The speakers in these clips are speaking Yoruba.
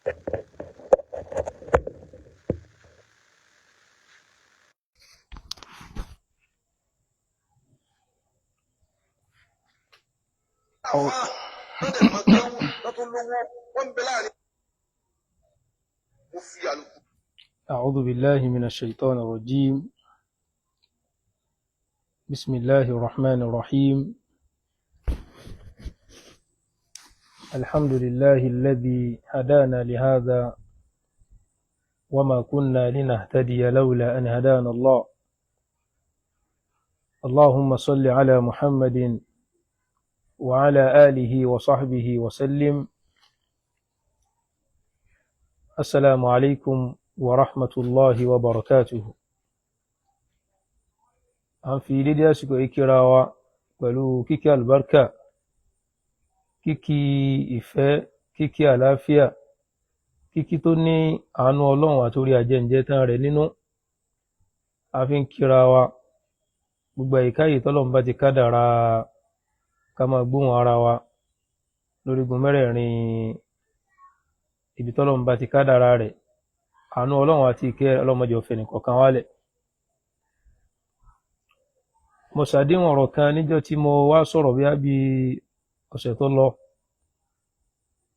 Àwọn lọ́dẹ̀ máa kéwú lọ́tún lówó wọ́n ń bẹ láàrin. Mo fi àlùkù. أعوذ بالله من الشيطان الرجيم. بسم الله الرحمن الرحيم. الحمد لله الذي هدانا لهذا وما كنا لنهتدي لولا أن هدانا الله. اللهم صل على محمد وعلى آله وصحبه وسلم. السلام عليكم ورحمة الله وبركاته. A ń fi dédé àsìkò yìí kíra wa pẹ̀lú kíkí àlùbáríkà, kíkí ìfẹ́, kíkí àlàáfíà, kíkí tó ní àánú Ọlọ́run àti orí ajẹ́njẹ́ tán rẹ̀ nínú. A fi ń kíra wa gbogbo àyíká yìí tọ́lọ́run bá ti kádàrá ká máa gbóhùn ara wa lórígun mẹ́rẹ̀ẹ̀rin ibi tọ́lọ́run bá ti kádàrá rẹ̀. Àánú Ọlọ́run àti ìkẹ́ ọlọ́mọdé ọ̀fẹ́ nìkọ̀ọ̀kan wálẹ̀. Mo ṣàdéhùn ọ̀rọ̀ kan níjọ́ tí mo wá sọ̀rọ̀ bí ọ̀sẹ̀ tó lọ.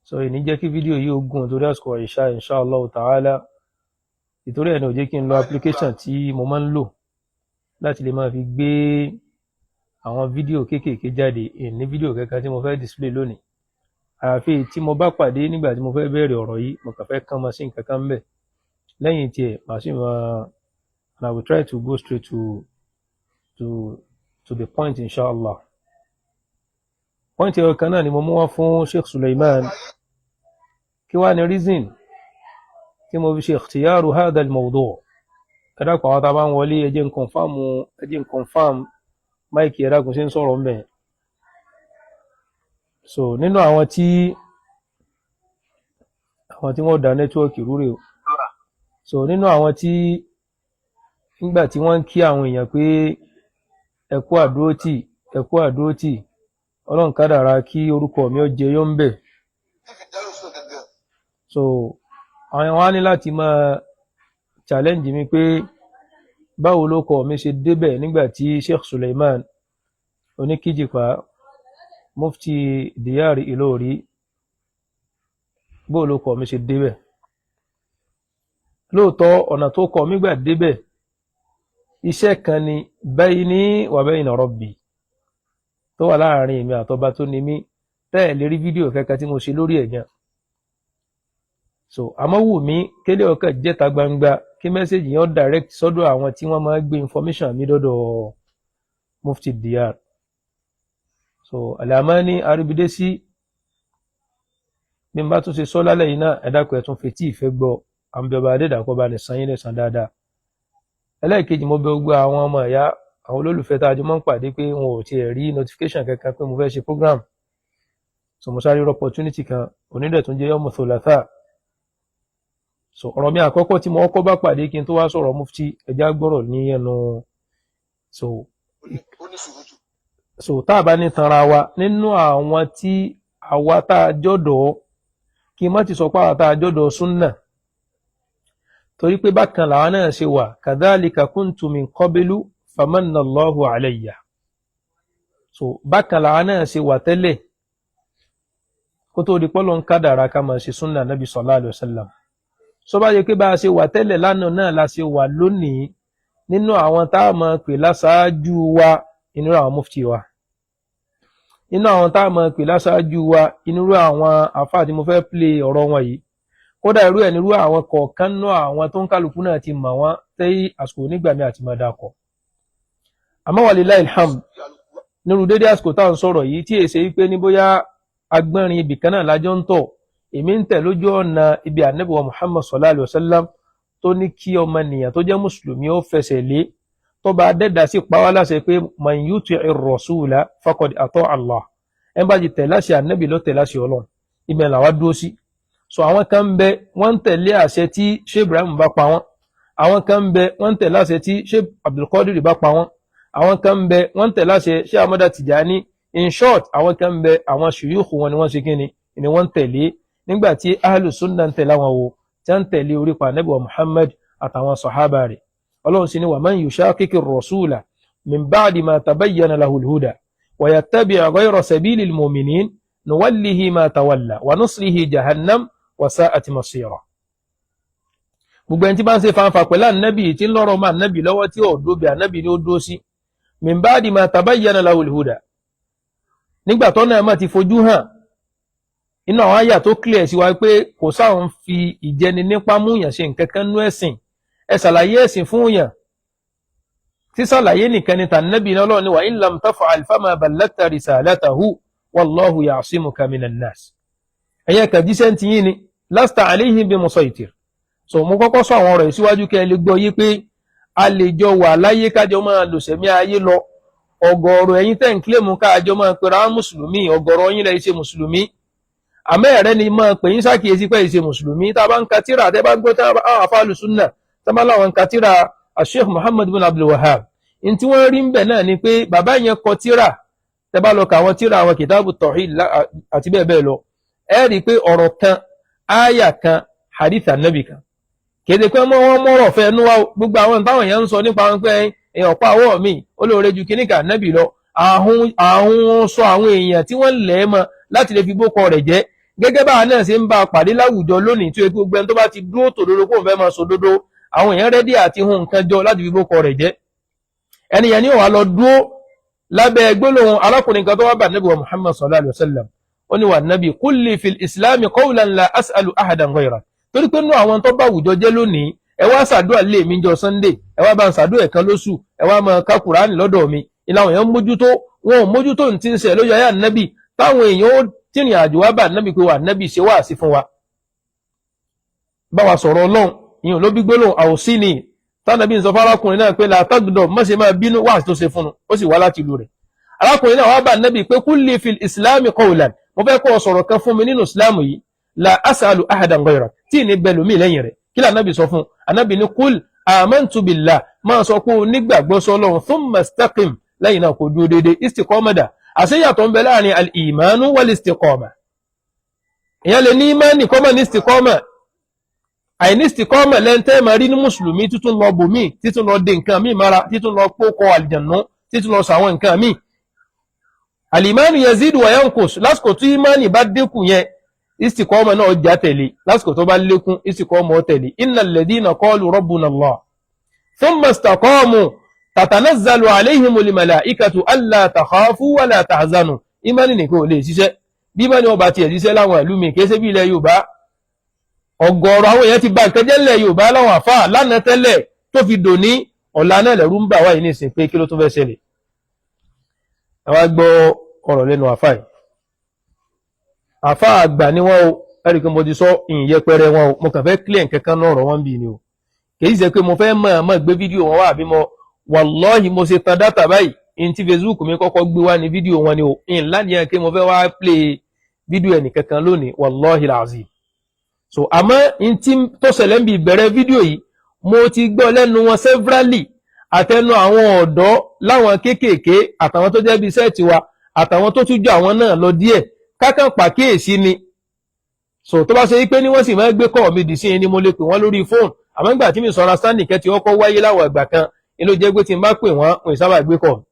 So ìní jẹ́ kí fídíò yìí ó gùn torí àsìkò ìṣá, insha Allah ta'ala. Ìtorí ẹ̀ ní ò jẹ́ kí n lo application tí mo máa ń lò láti lè máa fi gbé àwọn fídíò kéékèèké jáde. Ní fídíò kankan tí mo fẹ́ display lónìí, àyàfi tí mo bá pàdé nígbà tí mo fẹ́ bẹ̀rẹ̀ ọ̀rọ̀ yìí, mo kàn fẹ́ kán mọ́ sí nǹkan kan ńbẹ̀. Lẹ́yìn tiẹ̀, màá sì máa, and I will try to go straight to the point, inshallah. Point ẹ̀rọ kan náà ni mo mú wá fún Sheikh Suleiman. Kí wá ní reason tí mo fi ṣe ikhtiyaru hadha al-mawdu'? Ẹ dákun, àwọn tá a bá ń wọlé, ẹ jẹ́ n confirm, ẹ jẹ́ n confirm mic. Ẹ dákun, ṣe ń sọ̀rọ̀ ńbẹ̀? So nínú àwọn tí wọ́n dá network rúre o. So nínú àwọn tí nígbà tí wọ́n ń kí àwọn èèyàn pé ẹ kú àdúrótì, ẹ kú àdúrótì, Ọlọ́run kádàrá kí orúkọ mi ó jẹyọ ńbẹ̀. So àwọn èèyàn wá ní láti máa challenge mi pé báwo ló kọ mi ṣe débẹ̀ nígbà tí Sheikh Suleiman Oníkíjìpá, Mufti Diyari Ìlọrí, báwo ló kọ mi ṣe débẹ̀. Lóòótọ́, ọ̀nà tó kọ mí gbà débẹ̀, iṣẹ́ kan ni bayni wa bayna rabbi, tó wà láàrin èmi àtọba tó ní mí, tẹ́ ẹ̀ lè rí fídíò kẹ́kẹ́ tí mo ṣe lórí ẹ̀ gan. So àmọ́ wù mí kélé ọkàn jẹ́ta gbangba, kí message yẹn direct sọ́dọ̀ àwọn tí wọ́n máa gbé information mi dọ́dọ̀ Mufti Diyar. So Alamani Aribidesi, bí n bá tún ṣe sọ lálẹ́ yìí náà, ẹ dákun, ẹ tún fetí ìfẹ́ gbọ́. Àǹbí ọba adédàkọ́ bá ní san yín lẹ́san dáadáa. Ẹlẹ́ẹ̀kejì, mo bẹ̀ gbogbo àwọn ọmọ ìyá, àwọn olólùfẹ́ tá a jọ máa ń pàdé pé wọn ò tiẹ̀ rí notification kankan pé mo fẹ́ ṣe program. So mo sáré rí opportunity kan onídẹ̀ tún jẹ́ yọmọ thulatha. So ọ̀rọ̀ mi àkọ́kọ́ tí mo kọ́kọ́ bá pàdé kí n tó wá sọ̀rọ̀ Mufti, ẹja gbọ́rọ̀ ní ẹnu. So so tá a bá ní tanra wa, nínú àwọn tí àwa tá a jọ́dọ̀, kí n má ti sọ pé àwa tá a jọ́dọ̀ súnà, torí pé bákan làwọn náà ṣe wà, kadhalika kuntu min qablu famanna Allahu alayya. So bákan làwọn náà ṣe wà tẹ́lẹ̀ kó tó di pọ́lọ́ ń kádàrá ká máa ṣe súnà Nabi sallallahu alaihi wasallam. Sọ bá yẹ pé bá a ṣe wà tẹ́lẹ̀ lánàá náà la ṣe wà lónìí, nínú àwọn tá a máa pè láṣáájú wa, inú àwọn mufti wa, inú àwọn tá a máa pè láṣáájú wa, inú àwọn àfáà tí mo fẹ́ play ọ̀rọ̀ wọn yìí, kódà irú ẹ̀ nírú àwọn kọ̀ọ̀kan náà, àwọn tó ń kálukú náà ti mọ̀ wọ́n tẹ́ àsìkò nígbà mi àti máa dakọ̀. Àmọ́ walillahi alhamd, nírú dédé àsìkò tá à ń sọ̀rọ̀ yìí, tí èsè wípé ní bóyá agbọ́nrin ibì kan náà lájọ́ ń tọ̀, èmi ń tẹ̀ lójú ọ̀nà ibi Ànábì wa Muhammad sallallahu alayhi wa sallam tó ní kí ọmọnìyàn tó jẹ́ mùsùlùmí ó fẹsẹ̀ lé, tó bá dẹ́dà sí pa wá láṣẹ pé man yuti'ir rasula faqad ata Allah. Ẹ bá ti tẹ̀ láṣẹ Ànábì ló tẹ̀ láṣẹ Ọlọ́run. Ibẹ̀ làwa dúró sí. So àwọn kan ń bẹ, wọ́n ń tẹ̀lé àṣẹ tí Sheikh Ibrahim bá pa wọ́n. Àwọn kan ń bẹ, wọ́n ń tẹ̀lé àṣẹ tí Sheikh Abdulkadir bá pa wọ́n. Àwọn kan ń bẹ, wọ́n ń tẹ̀lé àṣẹ Sheikh Ahmada Tijani. In short, àwọn kan ń bẹ, àwọn ṣùyúkù wọn ni wọ́n ṣe kí ni wọ́n ń tẹ̀lé. Nígbà tí ahlu sunna ń tẹ̀lé àwọn wo tí wọ́n ń tẹ̀lé orípa Ànábì wa Muhammad àtàwọn sọ̀hábà rẹ̀. Ọlọ́run sì ní wa man yushaqiqi rasula min ba'di ma tabayyana lahul huda wa yattabi' ghayra sabilil mu'minin nuwallihi ma tawalla wa nuslihi jahannam wa sa'at masira. Gbogbo ẹni tí bá ń ṣe fanfa pẹ̀lú ànábì, tí ń lọ́rọ̀ mọ́ ànábì lọ́wọ́, tí ò dóbi ànábì ni ó dó sí, min ba'di ma tabayyana lahul huda, nígbà tó náà má ti fojú hàn. Inú àwọn àyà tó clear sí wa pé kò sáwọn fi ìjẹni nípa mú yàn ṣe nǹkan kan nú ẹ̀sìn. Ẹ ṣàlàyé ẹ̀sìn fún yàn, sísàlàyé nìkan ni tànàbì náà. Lọ́wọ́ ni wa in lam taf'al fama ballaghta risalatahu wallahu ya'simuka minan nas. Ẹ̀yẹ kàjíṣẹ́ ti yín ni, lasta alayhim bi musaytir. So mo kọ́kọ́ sọ àwọn ọ̀rọ̀ yìí síwájú kẹ́ ẹ lè gbọ́ yé pé a lè jọ wà láyé, kájọ máa lòsẹ̀mí ayé lọ. Ọ̀gọ̀ọ̀rọ̀ ẹ̀yin tẹ́ ń claim káàjọ máa pera mùsùlùmí, ọ̀gọ̀rọ̀ yín lẹ ṣe mùsùlùmí, àmọ́ ẹ̀rẹ́ ni máa pè yín ṣàkíyèsí pé ìṣe mùsùlùmí. Tá a bá ń ka tíra, tẹ́ bá gbọ́ tá àwọn afáàlù súnà tá a bá láwọn ń ka tíra Sheikh Muhammad bin Abdul Wahhab, ní tí wọ́n rí ń bẹ̀ náà ni pé bàbá yẹn kọ tíra. Tẹ́ bá lọ ka àwọn tíra, àwọn kìtàbù tawhid àti bẹ́ẹ̀ bẹ́ẹ̀ lọ, ẹ rí i pé ọ̀rọ̀ kan, áyà kan, hadith anabi kan, kéde pé wọ́n mọ̀rọ̀ fẹ́ nú wa. Gbogbo àwọn táwọn èèyàn ń sọ nípa wọn pé èèyàn pa ọwọ́ mi ó lóore ju kíníkà anabi lọ, àhún sọ àwọn èèyàn tí wọ́n lẹ̀ mọ́ láti lè fi bókọ rẹ̀ jẹ́. Gẹ́gẹ́ báwa náà ṣe ń bá a pàdé láwùjọ lónìí, tí ó yẹ kí gbogbo ẹni tó bá ti dúró tòdodo kó fẹ́ máa sòdodo, àwọn èèyàn ready àti hun nǹkan jọ láti fi bókọ rẹ̀ jẹ́. Ẹni yẹn ni wàá lọ dúró lábẹ́ gbólóhùn arákùnrin kan tó wá bá Nabi wa Muhammad sallallahu alayhi wa sallam. Ó ní, "Wà nábì, kulli fil islami qawlan la as'alu ahadan ghayra." Torí pé nínú àwọn tó bá àwùjọ jẹ́ lónìí, ẹ wá ṣàdúrà lé mi jọ Sunday, ẹ wá bá ń ṣàdúrà ẹ̀kan lóṣù, ẹ wá máa ka Kùránì lọ́dọ̀ mi. Ìlànà èèyàn mójútó, wọn ò mójútó ní ti ń ṣe lójú ayé ànábì, táwọn èèyàn ó tìrìn àjò wá bá ànábì pé, "Wà ànábì, ṣe wá sí fún wa, bá wa sọ̀rọ̀ Ọlọ́run." Ìyẹn ló bí gbólóhùn àwòsí ni tánàbí ń sọ fárákùnrin náà pé látàgùdọ̀ má ṣe máa bínú. Wá tó ṣe fún un, ó sì wá láti ìlú rẹ̀. Arákùnrin náà wá bá ànábì pé, kulli fil islami qawlan, mo fẹ́ kó o sọ̀rọ̀ kan fún mi nínú islam yìí, la as'alu ahadan ghayra, tí ì ní bẹlòmí lẹ́yìn rẹ̀. Kí lànàbì sọ fún ànábì ní, "Kul amantu billah," máa sọ pé o nígbàgbọ́ sọ́lọ́run, thumma istaqim, lẹ́yìn náà kò dúró déédéé. Istiqama dà, àṣeyàtọ̀ ń bẹ láàrin al-imanu wal istiqama. Ìyẹn lè ní ìmánì kọ́mọ̀ ní istiqama. Àìní istiqama lẹ́ńtẹ́ máa rí ní mùsùlùmí títún lọ bòmíì, títún lọ dé nǹkan míì mára, títún lọ kókọ àlìjànú, títún lọ sọ àwọn nǹkan míì. Al-imanu yazidu wa yanqus. Lásìkò tí ìmánì bá dínkù yẹn, istiqama náà já tẹ̀lé. Lásìkò tó bá lékún, istiqama ó tẹ̀lé. Innal ladhina qalu rabbuna Allah thumma istaqamu tatanazzalu alayhimul malaikatu alla takhafu wala tahzanu. Ìmánì nìkan ò lè ṣiṣẹ́. Bí ìmánì ọba tiẹ̀ ṣiṣẹ́ láwọn ìlú mi, kìí ṣe bí ilẹ̀ Yorùbá. Ọ̀gọ̀ọ̀rọ̀ àwọn èèyàn ti bà nǹkan jẹ́ ńlẹ̀ Yorùbá láwọn àfáà lánàá tẹ́lẹ̀ tó fi dòní ọ̀la náà, lẹ̀rú ń bà wáyé nísìn pé kí ló tún fẹ́ ṣẹlẹ̀. Àwa gbọ́ ọ̀rọ̀ lẹ́nu àfáà yìí. Àfáà àgbà ni wọ́n o. Ẹ̀rí pé mo ti sọ ìyẹpẹrẹ wọn o. Mo kàn fẹ́ clear nǹkan kan náà ọ̀rọ̀ wọn bì ni o. Kì í ṣe pé mo fẹ́ mọ̀ gbé fídíò wọn wá àbí mo. Wàlọ́ọ̀hì, mo ṣe tan data báyìí, in tí Facebook mi kọ́kọ́ gbé wá ní fídíò wọn ni o. In lánìyàn pé mo fẹ́ wá play fídíò ẹnìkankan lónìí, wàlọ́ọ̀hì làzim. So àmọ́ in tí tó ṣẹlẹ̀ ń bi ìbẹ̀rẹ̀ fídíò yìí, mo ti gbọ́ lẹ́nu wọn severally, àtẹnu àwọn ọ̀dọ́ láwọn kéékèèké, àtàwọn tó jẹ́ bí set wa, àtàwọn tó tún jọ àwọn náà lọ díẹ̀, kákan pàkíyèsí ni. So tó bá ṣe wípé ní wọ́n sì máa ń gbé kọ́ mi dì sí ni, mo lè pè wọ́n lórí fóònù. Àmọ́ ìgbà tí mi sọ̀rọ̀ standing kẹ́ ti kọ́kọ́ wáyé láwọn ìgbà kan ni ló jẹ́ pé tí n bá pè wọ́n, wọn ì sábà gbé kọ́.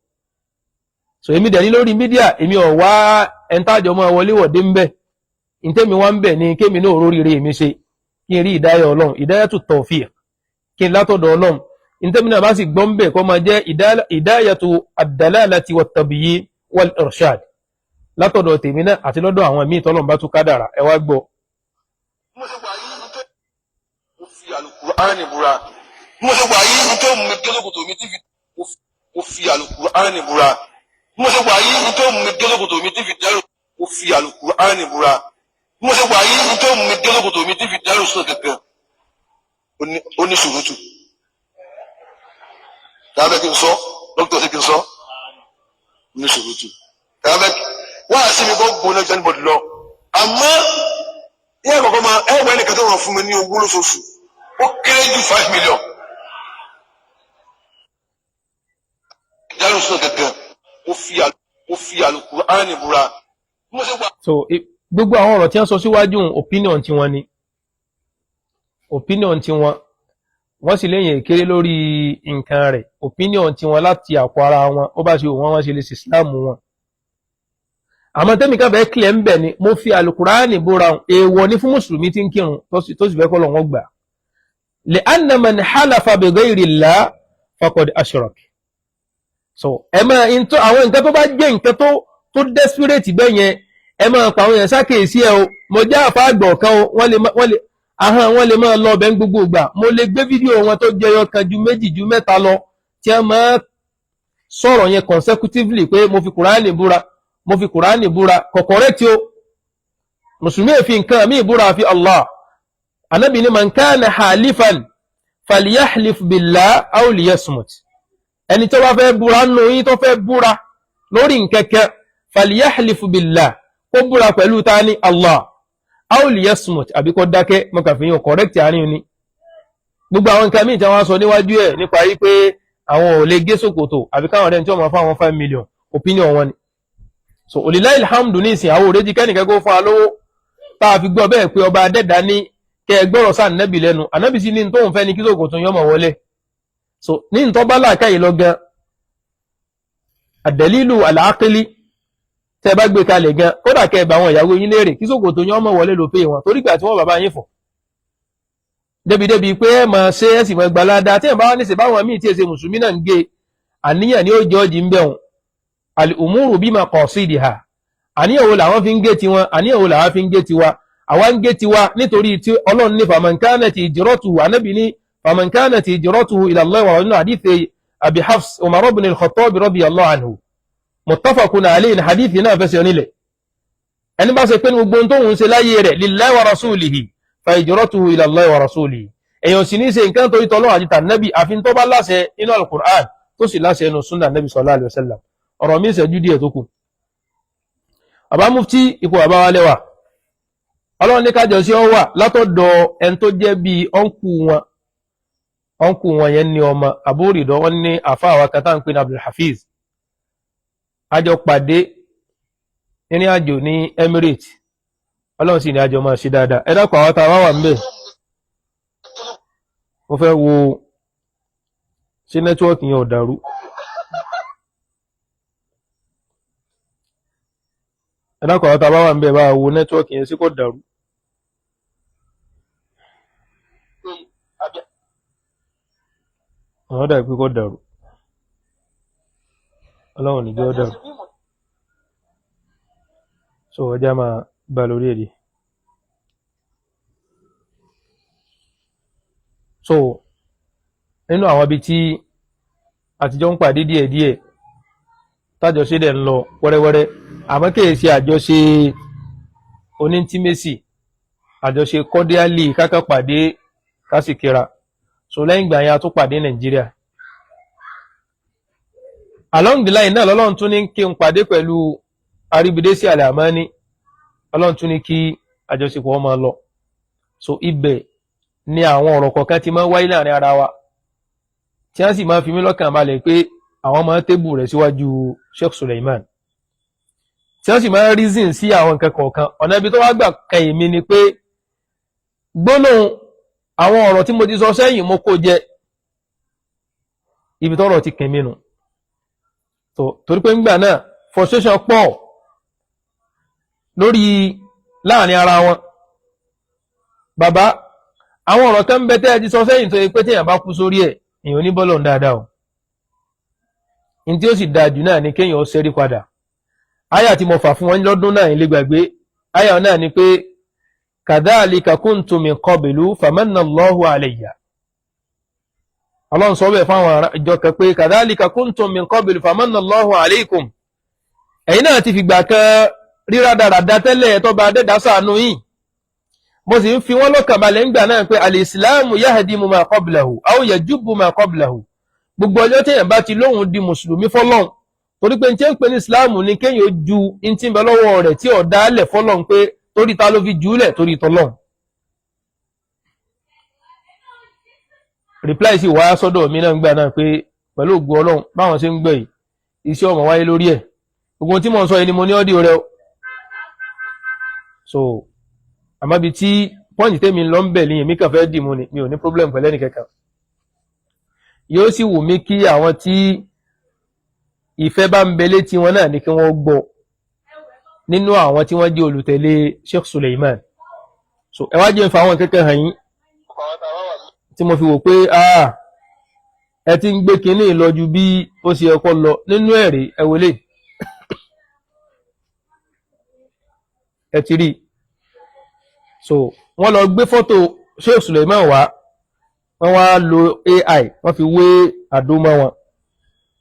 So èmi dẹ̀ ní lórí media, èmi ò wá ẹ̀ńtájọ́ mọ́ wọlé wọ̀dé ń bẹ̀. Ntẹ́mi wá ń bẹ̀ ni kémi náà róríire mi ṣe, kí n rí ìdáyà Ọlọ́run, ìdáyà tó tawfiq, kí n látọ̀dọ̀ Ọlọ́run. Ntẹ́mi náà bá sì gbọ́ ń bẹ̀, kọ́ máa jẹ́ ìdáyà tó ad-dalalati wat-tabyin wal-irshad látọ̀dọ̀ tèmi náà àti lọ́dọ̀ àwọn míì tọ́lọ́run bá tún kádàrà. Ẹ wá gbọ́. Mo ṣe wà yìí tó mo fi Àlùkùránì búra. Mo ṣe wà yìí tó mú mi gẹ́lẹ́kòtò mi tí fi mo fi Àlùkùránì búra. Mo ṣe wà yìí tó mú mi gẹ́lẹ́kòtò mi tí fi dẹ́rù. Mo fi Àlùkùránì búra. Mo ṣe wà yìí tó mú mi gẹ́lẹ́kòtò mi tí fi dẹ́rù sọ kankan. Ó ní sùúrùtù. Tàbí kí n sọ, dókítà sí kí n sọ, ó ní sùúrùtù. Tàbí wá sí mi kó gbóná jẹ́ níbọ̀dì lọ. Àmọ́ ní àkọ́kọ́ máa ẹ wọ ẹnìkan tó rọ̀ fún mi ní owó lóṣooṣù, ó kéré jù 5 million. Dárúsọ gangan, mo fi Àlùkùránì búra. Mo ṣe wà. So Gbogbo àwọn ọ̀rọ̀ tí wọ́n sọ síwájú, opinion tiwọn ni, opinion tiwọn. Wọ́n sì léyìn èkéré lórí nǹkan rẹ̀, opinion tiwọn láti àpò ara wọn. Ó bá ṣe òun wọn ṣe lè ṣe Islam wọn. Àmọ́ tẹ́mi ká bẹ́ẹ̀ kílẹ̀ ń bẹ̀ ni, mo fi Alukurani búra, èèwọ̀ ní fún mùsùlùmí tí ń kírun tó sì fẹ́ kọ́ lọ́wọ́ gbà. Li anna man halafa bi ghayri Allah faqad ashrak. So ẹ máa ń tó àwọn nǹkan tó bá jẹ́ nǹkan tó desperate bẹ́ẹ̀ yẹn, ẹ máa pa àwọn èèyàn sákèésí ẹ o. Mo já àfa àgbọ̀ kan o, wọ́n lè ahọ́n wọn lè máa lọ ọbẹ̀ ń gbogbo ìgbà. Mo lè gbé fídíò wọn tó jẹyọ kan ju méjì ju mẹ́ta lọ tí wọ́n máa sọ̀rọ̀ yẹn consecutively pé mo fi Kùránì búra, mo fi Kùránì búra. Kò correct o. Mùsùlùmí èfi nǹkan mí búra fi Allah. Anábì ní man kana halifan falyahlif billah aw liyasmut. Ẹni tó bá fẹ́ búra nù yín, tó fẹ́ búra lórí nkẹ́kẹ́, falyahlif billah, kó búra pẹ̀lú ta ni? Allah, aw liyasmut, àbí kó dákẹ́. Mo kà fi yàn correct àárín ni. Gbogbo àwọn nǹkan míì tí wọ́n sọ níwájú ẹ̀ nípa yí pé àwọn ò lè gé ṣòkòtò àbí káwọn ọ̀rẹ́ tí wọ́n máa fáwọn 5 million, opinion wọn ni. So walillahi alhamdu, ní ìsìn àwọn òrèjì kẹ́nìkan kó fún wa lówó tá a fi gbọ́ bẹ́ẹ̀ pé ọba adẹ́dá ní kẹ́ ẹ gbọ́rọ̀ sáà nẹ́bì lẹ́nu. Ànábì sí ní tóun fẹ́ ní kí ṣòkòtò yọmọ wọlé. So ní ntọ́ bá làákàyè lọ gan, àdẹ̀lílù àlàákílí tẹ́ bá gbé kalẹ̀ gan, kódà kẹ́ ẹ bá àwọn ìyàwó yín léèrè, kí ṣòkòtò yọmọ wọlé ló pé wọn, torí gbà tí wọ́n bàbá yín fọ̀ débi-débi pé ẹ máa ṣe é sì máa gbalada tí ẹ bá wá ní ṣe báwọn míì tí ẹ ṣe mùsùlùmí náà ń gé. Àníyàn ni ó jọ́ọ̀jì ń bẹ̀rùn. Al-umuru bima qasidiha. Àníyàn wo làwọn fi ń gé tiwọn? Àníyàn wo làwọn fi ń gé tiwa? Àwa ń gé tiwa nítorí tí Ọlọ́run ní faman kanat hijratuhu, ànábì ní faman kanat hijratuhu ila Allah, wà nínú hadith Abi Hafs Umar ibn al-Khattab radiyallahu anhu, muttafaqun alayhi ní hadith náà fẹsẹ̀ nílẹ̀. Ẹni bá ṣe pé ní gbogbo ohun tóun ṣe láyé rẹ̀ lillahi wa rasulihi, fa hijratuhu ila Allah wa rasulihi. Èèyàn sì ní ṣe nǹkan torí tọ́lọ́ àti tànẹ́bì, àfi tó bá láṣẹ inú al-Qur'an, tó sì láṣẹ inú sunna nẹ́bì sallallahu alaihi wasallam. Ọ̀rọ̀ mi ìṣẹ́jú díẹ̀ tó kù. Bàbá mufti, ipò bàbá wa lẹ́wà, Ọlọ́run ní kájọ sí ọ wà látọ̀dọ̀ ẹni tó jẹ́ bíi uncle wọn. Uncle wọn yẹn ní ọmọ àbúrìdọ́ wọn ní àfa àwa kan tá à ń pè ní Abdulhafiz. Àjọ pàdé nínú àjò ní Emirates. Ọlọ́run sì ní àjọ máa ṣe dáadáa. Ẹ dákun, àwọn tá a wá wà ńbẹ̀, mo fẹ́ wo ṣé network yẹn ò dàrú. Ẹ dákun, àwọn tá a bá wà ńbẹ̀, bá wo network yẹn sí kò dàrú. Àwọn dàbí pé kò dàrú. Ọlọ́run ní jẹ́ ó dàrú. So ọjà máa bá lórí èdè. So nínú àwọn ibi tí àtijọ́ ń pàdé díẹ̀díẹ̀, tájọṣe dẹ̀ ń lọ wẹ́rẹ́wẹ́rẹ́, àmọ́ kìí ṣe àjọṣe oníntìmẹ́sì, àjọṣe kọ́díálì kákà pàdé kásìkíra. So lẹ́yìn ìgbà yẹn, a tún pàdé Nàìjíríà. Along the line náà, lọ́lọ́run tún ní kí n pàdé pẹ̀lú Àríbidésí Àlàmání. Ọlọ́run tún ní kí àjọṣepọ̀ máa lọ. So ibẹ̀ ni àwọn ọ̀rọ̀ kọ̀ọ̀kan ti máa ń wáyé láàrin ara wa, tí wọ́n sì máa fi mí lọ́kàn balẹ̀ pé àwọn máa ń table rẹ̀ síwájú Sheikh Suleiman, tí wọ́n sì máa ń reason sí àwọn nǹkan kọ̀ọ̀kan. Ọ̀nà ibi tó wá gbà kan èmi ni pé gbólóhùn àwọn ọ̀rọ̀ tí mo ti sọ sẹ́yìn, mo kó jẹ ibi tọ́rọ̀ ti kàn mí nù. Torí pé ńgbà náà frustration pọ̀ lórí láàrin ara wọn. Bàbá, àwọn ọ̀rọ̀ kan ń bẹ tẹ́ ẹ ti sọ sẹ́yìn tó yẹ pé téèyàn bá kú sórí ẹ̀, èèyàn ní bọ́lọ̀ ń dáadáa o. Ní tí ó sì dáa jù náà ni kéèyàn ó ṣẹ́rí padà. Àyà tí mo fà fún wọn lọ́dún náà, ilé gbàgbé àyà náà ni pé kadhalika kuntum min qablu famanna Allahu alayya. Ọlọ́run sọ bẹ́ẹ̀ fáwọn ìjọ kan pé kadhalika kuntum min qablu famanna Allahu alaykum. Ẹ̀yin náà ti fìgbà kan ríra dáradá tẹ́lẹ̀, tọ́ba adẹ́dá ṣàánú yìí. Mo sì ń fi wọ́n lọ́kàn balẹ̀ ńgbà náà pé al-islamu yahdimu ma qablahu aw yajubbu ma qablahu. Gbogbo ọjọ́ téèyàn bá ti lóhun di mùsùlùmí fọ́lọ́n, torí pé n tí ń pè ní ìsìláàmù ni kéèyàn ó ju n tí ń bẹ lọ́wọ́ rẹ̀ tí ọ̀dá lẹ̀ fọ́lọ́n, pé torí ta ló fi jù ú lẹ̀? Torí tọ́lọ́n. Reply sì wá sọ́dọ̀ mi náà ńgbà náà pé pẹ̀lú ògo Ọlọ́run, báwọn ṣe ń gbẹ̀ yìí, iṣẹ́ ọmọ wáyé lórí ẹ̀. Gbogbo tí mò ń sọ yìí ni mo ní audio rẹ o. So àmọ́ ibi tí pọ́ǹtì tèmi ń lọ ń bẹ̀ ní èmi kàn fẹ́ dìmú ni, mi ò ní problem pẹ̀lú ẹnì kankan. Yóò sì wù mí kí àwọn tí ìfẹ́ bá ń bẹ létí wọn náà ní kí wọ́n gbọ́ nínú àwọn tí wọ́n jẹ́ olùtẹ̀lé Sheikh Suleiman. So ẹ wá jẹ́ n fa àwọn kẹ́kẹ́ hàn yín tí mo fi wò pé ah, ẹ ti ń gbé kinní lọ ju bí ó ṣe ẹ̀kọ́ lọ nínú ẹ̀rí. Ẹ wọlé, ẹ ti rí. So wọ́n lọ gbé fọ́tò Sheikh Suleiman wá, wọ́n wá lo AI, wọ́n fi wé àdó mọ́ wọn.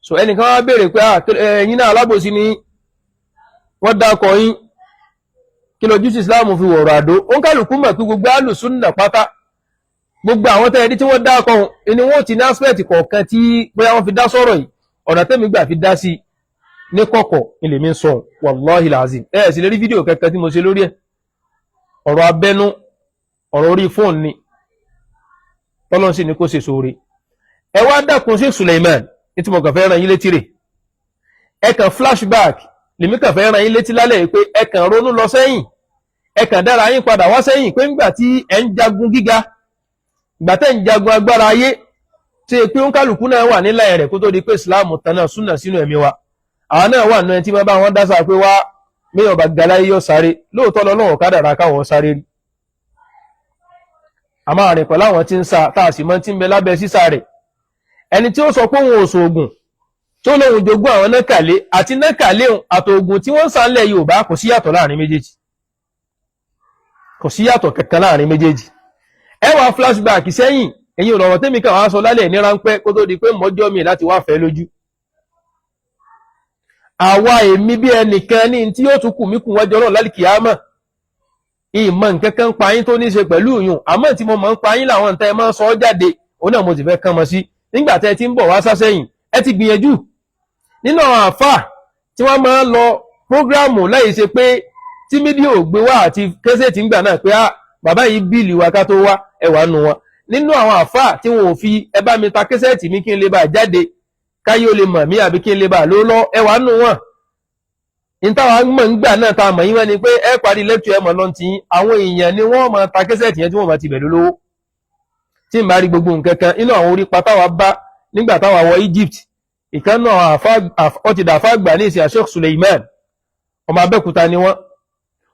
So ẹnìkan wá béèrè pé ah, ẹ̀yin náà alábòsí ni, wọ́n dákọ̀ yín, kí lójú sí Islam fi wọ̀rọ̀ àdó? Ó ń kálukú mọ̀ pé gbogbo alùsùnà pátá, gbogbo àwọn tẹ́ẹ̀rí tí wọ́n dákọ̀ ni wọ́n ti ní aspect kọ̀ọ̀kan tí bóyá wọ́n fi dá sọ̀rọ̀ yìí. Ọ̀nà tẹ́mi gbà fi dá sí ní kọ̀kọ̀ ilé mi ń sọ, wàláhì làzim, ẹ̀ sì lè rí fídíò kankan tí mo ṣe lórí ẹ̀. Ọ̀rọ̀ abẹ́nú, ọ̀rọ̀ orí fóònù ni, tọ́lọ́n sì ní kó ṣe sóore. Ẹ wá dákun sí Suleiman ní tí mo kàn fẹ́ ràn yín létí rè, ẹ kàn flashback lèmi kàn fẹ́ ràn yín létí lálẹ́ pé ẹ kàn ronú lọ sẹ́yìn, ẹ kàn dára yín padà wá sẹ́yìn pé ńgbà tí ẹ ń jagun gíga, ìgbà tẹ́ ń jagun agbára ayé, tí e pé ń kálukú náà wà nílẹ̀ rẹ̀ kó tó di pé Islam tanná súnà sínú ẹ̀mí wa, àwọn náà wà nínú ẹni tí wọ́n bá wọn dásà pé wá míyàn bá galáyé yóò sáré. Lóòótọ́ lọ́lọ́wọ́ kádàrá káwọn sáré rí, a máa rìn pẹ̀lú àwọn tí ń sa tá a sì mọ̀ tí ń bẹ lábẹ́ sísá rẹ̀. Ẹni tí ó sọ pé òun ò sòògùn, tó lóun jogún àwọn nákàlé àti nákàlé àtòògùn tí wọ́n ń sá ńlẹ̀ Yorùbá, kò sí yàtọ̀ láàrin méjèèjì, kò sí yàtọ̀ kankan láàrin méjèèjì. Ẹ wá flashback sẹ́yìn, èyí ọ̀rọ̀ tẹ́mi kan wá sọ lálẹ́ ní ráńpẹ́ kó tó di pé mọ́jọ́ mi láti wá fẹ́ lójú. Àwa èmi bí ẹnìkan ní tí yóò tún kù mí kù wájú Ọlọ́run lálìkìyámà, ìmọ̀ nǹkan kan pa yín tó ní ṣe pẹ̀lú ìyún, àmọ́ tí mo mọ̀ ń pa yín làwọn nǹkan ẹ máa ń sọ ọ́ jáde, òun náà mo sì fẹ́ kán mọ́ sí. Nígbà tẹ́ ẹ ti ń bọ̀ wá sásẹ́yìn, ẹ ti gbìyànjú nínú àwọn àfà tí wọ́n máa ń lọ prógráàmù láì ṣe pé tí mídíò gbé wá àti kẹ́sẹ̀tì ń gbà náà pé ah, bàbá yìí bíìlì wa ká tó wá, ẹwà nù wọn nínú àwọn àfà tí wọn ò fi ẹ bá mi ta kẹ́sẹ̀tì mi kí n lè bá jáde káyé ó lè mọ̀ mí àbí kí n lè bá ló lọ, ẹwà nù wọn. Ìtawà mọ̀ ń gbà náà ta mọ̀ yín wọ́n ni pé ẹ parí lẹ́kítọ̀ ẹ mọ̀ lọ́n ti àwọn èèyàn ni wọ́n máa ta kẹ́sẹ̀tì yẹn tí wọ́n máa ti bẹ̀ lólówó. Tí n bá rí gbogbo nǹkan kan inú àwọn orí pa táwa bá nígbà táwa wọ Egypt, ìkan náà ó ti dàfá gbà ní ìsìn, Sheikh Suleiman ọmọ Abẹ́òkúta ni wọ́n.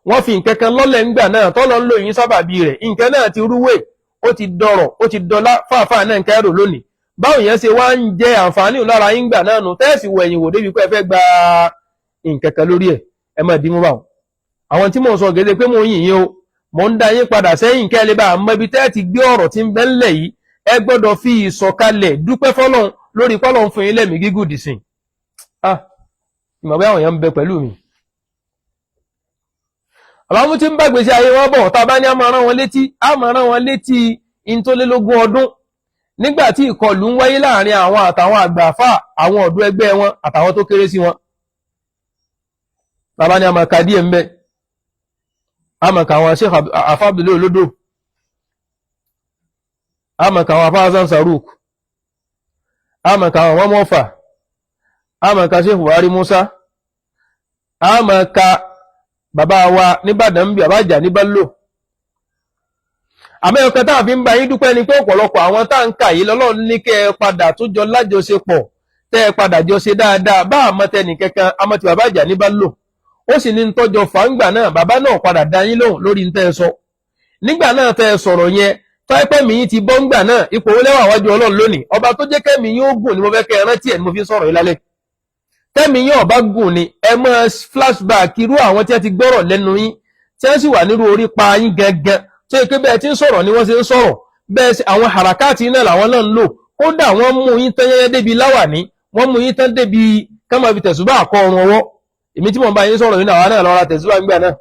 Wọ́n fi nǹkan kan lọ́lẹ̀ ńgbà náà tọ́lọ́ ń lò yín sábàbí rẹ̀. Nǹkan náà ti rúwé, ó ti dọ̀rọ̀, ó ti dọlá fáfáà náà ń Cairo lónìí. Báwo yẹn ṣe wá ń jẹ àǹfààní lára yín gbà náà nù tẹ́ẹ̀sì wọ ẹ̀yìn wò débi pé ẹ fẹ́ gba nǹkan kan lórí ẹ̀, ẹ máa dì mú báwọn. Àwọn tí mò ń sọ gẹ́gẹ́ pé mò ń yìn yín o, mò ń dá yín padà sẹ́yìn kẹ́ ẹ lè bá àmọ́ ibi tẹ́ẹ̀ ti gbé ọ̀rọ̀ tí ń bẹ ńlẹ̀ yìí. Ẹ gbọ́dọ̀ fi ìsọ̀kalẹ̀ dúpẹ́ fọ́lọ́run lórí pọ́lọ́run fún yín lẹ́mìí gígùn dìsìn. Ah, ìmọ̀ bí àwọn èèyàn ń bẹ pẹ̀lú mi. Àbámú tí ń bá gbèsè ayé wọn bọ̀, tá a bá ní a máa rán wọn létí, a máa rán wọn létí intólélógún ọdún nígbà tí ìkọlù ń wáyé láàrin àwọn àtàwọn àgbààfà, àwọn ọ̀dọ́ ẹgbẹ́ wọn àtàwọn tó kéré sí wọn. Bàbá ní a máa ka díẹ̀ ń bẹ, a máa ka àwọn Sheikh Afa Abdullahi Olódò, a máa ka àwọn Afa Hasan Saruk, a máa ka àwọn mọ́mọ́fà, a máa ka Sheikh Buhari Musa, a máa ka bàbá wa nìbàdàn bí bàbá àjà ní Bello. Àmọ́ ẹ̀kan tá a fi ń bá yín dúpẹ́ ni pé ọ̀pọ̀lọpọ̀ àwọn tá à ń kà yìí lọ́lọ́run ní kẹ́ ẹ padà tó jọ lájọṣepọ̀, tẹ́ ẹ padà jọ ṣe dáadáa. Bá àmọ́ tẹ nìkankan, àmọ́ tí bàbá àjà ní Bello, ó sì ní ń tọ́jọ fàǹgbà náà, bàbá náà padà dá yín lóhùn lórí ń tẹ́ ẹ sọ nígbà náà tẹ́ ẹ sọ̀rọ̀ yẹn. Tọ́pẹ́ mi yín ti bọ́ ńgbà náà, ipò ó lẹ́wà wájú Ọlọ́run lónìí. Ọba tó jẹ́ kẹ́mi yín ó gùn ni mo fẹ́ kẹ́ ẹ rántí ẹ̀ ni mo fi ń sọ̀rọ̀ yìí lálẹ́. Tẹ́mi yín ọba gùn ni ẹ máa flashback irú àwọn tí wọ́n ti gbọ́rọ̀ lẹ́nu yín, tí wọ́n sì wà nírú orí pa yín gangan, tó yẹ pé bẹ́ẹ̀ tí ń sọ̀rọ̀ ni wọ́n ṣe ń sọ̀rọ̀, bẹ́ẹ̀ àwọn harakati náà làwọn náà ń lò. Kódà wọ́n mú yín tán yẹ́yẹ́ débi láwàní, wọ́n mú yín tán débi ká máa fi tẹ̀sùbá àkọ́ ọrùn ọwọ́. Èmi tí mò ń bá yín sọ̀rọ̀ yìí náà, àwa náà lọ́ra tẹ̀sùbá ńgbà náà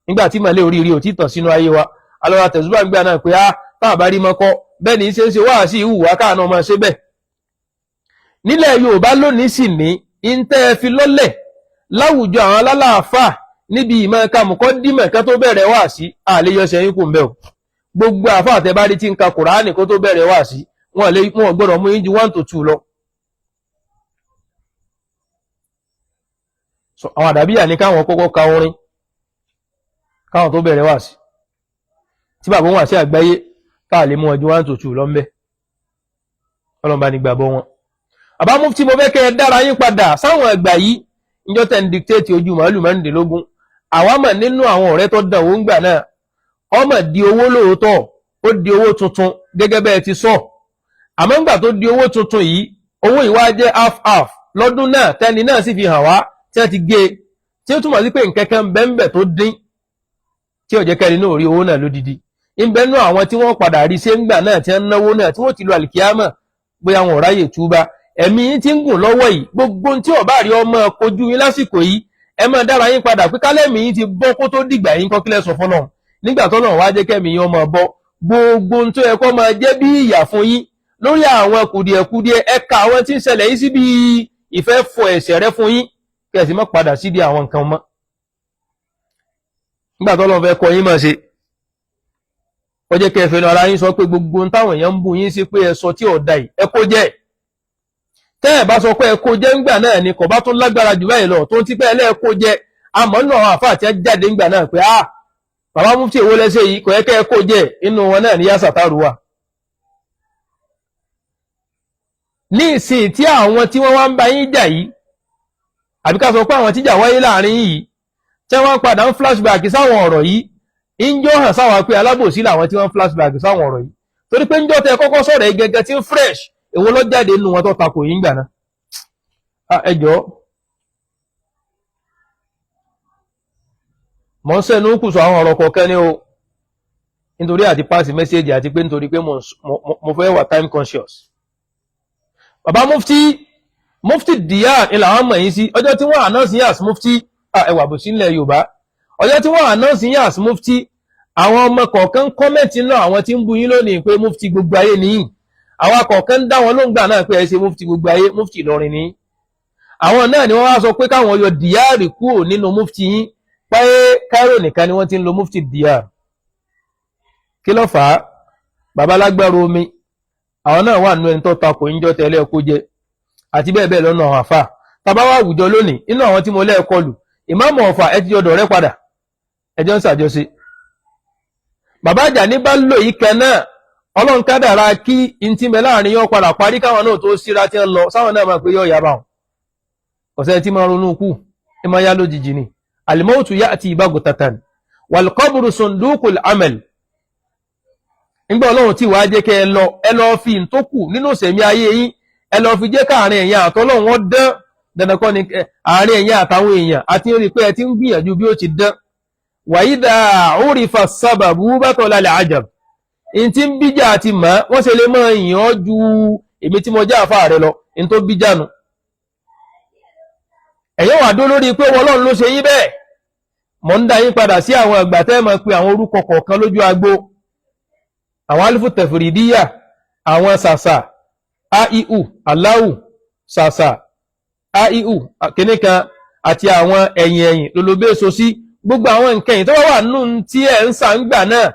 nígbà tí màlẹ́ oríire ò tí tàn sínú ayé wa, alọ́ra tẹ̀sùbá ńgbà náà pé á tá a bá rí mọ́kọ́ bẹ́ẹ̀ ni ṣe ń ṣe wá sí ìhùwà káà náà máa ṣe bẹ́ẹ̀. Nílẹ̀ Yorùbá lónìí sì ní ìntẹ́ fi lọ́lẹ̀ láwùjọ àwọn alálàáfà níbi ìmọ̀ ẹ̀ka mọ̀kọ́ dímọ̀ ẹ̀ka tó bẹ̀rẹ̀ wá sí àléyọsẹ̀ yín kò ń bẹ̀ o. Gbogbo àfà àtẹ̀bárí tí ń ka Kùránì kó tó bẹ̀rẹ̀ wá sí, wọn lè wọn gbọ́dọ̀ mú yín ju 1 to 2 lọ. So àwọn àdàbíyà ní káwọn kọ́kọ́ ka orin Káwọn tó bẹ̀rẹ̀ wá sí tí bàbá wọn àti àgbáyé káà lè mú ọjọ́ 1 to 2 lọ́nbẹ́. Ọlọ́mọba ní gbàgbọ́ wọn. Bàbá Mufti, mo fẹ́ kẹ́ ẹ dára yín padà sáwọn ẹgbà yìí. Níjọ́ tẹ̀ ń dictate ojú màálù 16, àwa mọ̀ nínú àwọn ọ̀rẹ́ tó dàn owó ńgbà náà. Ọmọ di owó lóòótọ́, ó di owó tuntun gẹ́gẹ́ bẹ́ẹ̀ ti sọ. Àmọ́ ńgbà tó di owó tuntun yìí, owó yìí wá jẹ́ half half lọ́dún náà. Tẹ́ni náà sì fi hàn wá tí wọ́n ti gé e, tí ó túmọ̀ sí pé nǹkan kan bẹ́ńbẹ̀ tó dín tí ó jẹ́ kẹ́ni náà rí owó náà lódidi. Ń bẹ́nu àwọn tí wọ́n padà rí ṣé ńgbà náà tí wọ́n náwó náà tí wọ́n ti lo àlìkíyàmọ̀, bóyá wọn ò ráyè túbá. Ẹ̀mí yín ti ń gùn lọ́wọ́ yìí. Gbogbo tí ó bá rí ọmọ kojú yín lásìkò yìí, ẹ máa dára yín padà pé kálẹ̀mí yín ti bọ́ kó tó dìgbà yín kọ́. Kílẹ̀ sọ fọ́lọ́run nígbà tọ́lọ́run wá jẹ́ kẹ́mi yín ọmọ bọ́? Gbogbo tó yẹ kó máa jẹ́ bí ìyà fún yín lórí àwọn kùdìẹ̀kudiẹ, ẹ̀ka àwọn tí ń ṣẹlẹ̀ yìí síbi ìfẹ́ fọ ẹ̀ṣẹ̀ rẹ fún yín, kí ẹ sì má padà síbi àwọn nǹkan mọ́. Nígbà tọ́lọ́run fẹ́ kọ́ yín máa ṣe, ó jẹ́ kẹ́ ẹ fẹ́nu ara yín sọ pé gbogbo ohun táwọn èèyàn ń bú yín sí pé ẹ sọ tí ò da yìí, ẹ kó jẹ́. Tẹ́ ẹ bá sọ pé ẹ kó jẹ́ ńgbà náà ni kò bá tún lágbára jù báyìí lọ. Tó ń ti pẹ́ ẹlẹ́ẹ̀kó jẹ́, àmọ́ nínú àwọn àfáà tí ẹ jáde ńgbà náà pé, "Ah, bàbá Mufti, èwo lẹ́sẹ̀ yìí? Kò yẹ kẹ́ ẹ kó jẹ́." Inú wọn náà ní Yásàtàrù wà. Ní ìsìn tí àwọn tí wọ́n wá ń bá yín jà yìí, àbí ká sọ pé àwọn tíjà wáyé láàrin yìí, tí wọ́n padà ń flashback sáwọn ọ̀rọ̀ yìí, ń jọ hàn sáwọn pé alábòsí làwọn tí wọ́n flashback sáwọn ọ̀rọ̀ yìí, torí pé ń jọ tẹ kọ́kọ́ sọ̀rọ̀ yìí gẹ́gẹ́ tí ń fresh, èwo ló jáde nínú wọn tó takò yín gbà náà? Ẹ jọ̀ọ́, mọ̀ ń sẹ́nu kù sọ àwọn ọ̀rọ̀ kọ̀ọ̀kan ní o, nítorí àti pass message àti pé nítorí pé mo fẹ́ wà time conscious. Bàbá Mufti, Mufti Diyar ni làwọn mọ̀ yín sí. Ọjọ́ tí wọ́n announce yín as Mufti, ẹwà bò sí ilẹ̀ Yorùbá, ọjọ́ tí wọ́n announce yín as Mufti, àwọn ọmọ kọ̀ọ̀kan comment náà, àwọn tí ń bu yín lónìí pé Mufti gbogbo ayé nìyí, àwọn kọ̀ọ̀kan dá wọn ló ń gbà náà pé ẹ ṣe Mufti gbogbo ayé, Mufti Ìlọrin nìyí. Àwọn náà ni wọ́n wá sọ pé káwọn yọ Diyari kúrò nínú Mufti yín, pé Cairo nìkan ni wọ́n ti ń lo Mufti Diyar. Kí ló fà á? Bàbá lágbára omi, àwọn náà wà nínú ẹni tó takò ń jọ tẹ́lẹ̀ kó jẹ, àti bẹ́ẹ̀ bẹ́ẹ̀ lọ́nà àwọn àfà tàbá wà àwùjọ lónìí. Nínú àwọn tí mo lẹ́ẹ̀kọlù, ìmáàmù Ọ̀fà, ẹ ti jọ dọ̀rẹ́ padà, ẹjọ́ ń ṣàjọṣe. Bàbá Àjàní bá lò yìí kan náà, Ọlọ́run kádàrá kí n tí mẹ láàrin yọ padà parí, káwọn náà tó síra tí ń lọ sáwọn náà máa pé yọ yàrá wọn. Ọ̀sẹ̀ tí máa ronú kú ẹ máa yá lójijì ni. Al-mawtu ya'ti baghtatan wal-qabru sundukul amal. Nígbà Ọlọ́run tí wàá jẹ́ kẹ́ ẹ lọ, ẹ lọ fi n tó kù nínú ìsẹ̀mí ayé yín, ẹ lọ fi jẹ́ káàrin ẹ̀yin àtọ́lọ́run wọn dán. Dandan kọ́ ni àárín ẹ̀yin àtàwọn èèyàn, àti rí i pé ẹ ti ń gbìyànjú bí ó ti dán. Wa idha urifa sábàbù batala al-ajab. In tí ń bíjà àti mọ́ wọ́n ṣe lè máa yàn ọ́ ju èmi tí mo já àfa rẹ lọ, in tó bíjà nu. Ẹ̀yọ́ wà dó lórí pé Ọlọ́run ló ṣe yín bẹ́ẹ̀. Mọ̀ ń dá yín padà sí àwọn ìgbà tẹ́ mọ̀ pé àwọn orúkọ kọ̀ọ̀kan lójú agbo, àwọn alifu tẹ̀fìrìdíyà, àwọn sàṣà aiu aláwù sàṣà aiu kìnnìkan, àti àwọn ẹ̀yìn ẹ̀yìn lólobé so sí gbogbo àwọn nǹkan yìí tó wà nù tí ẹ̀ ń sà ń gbà náà.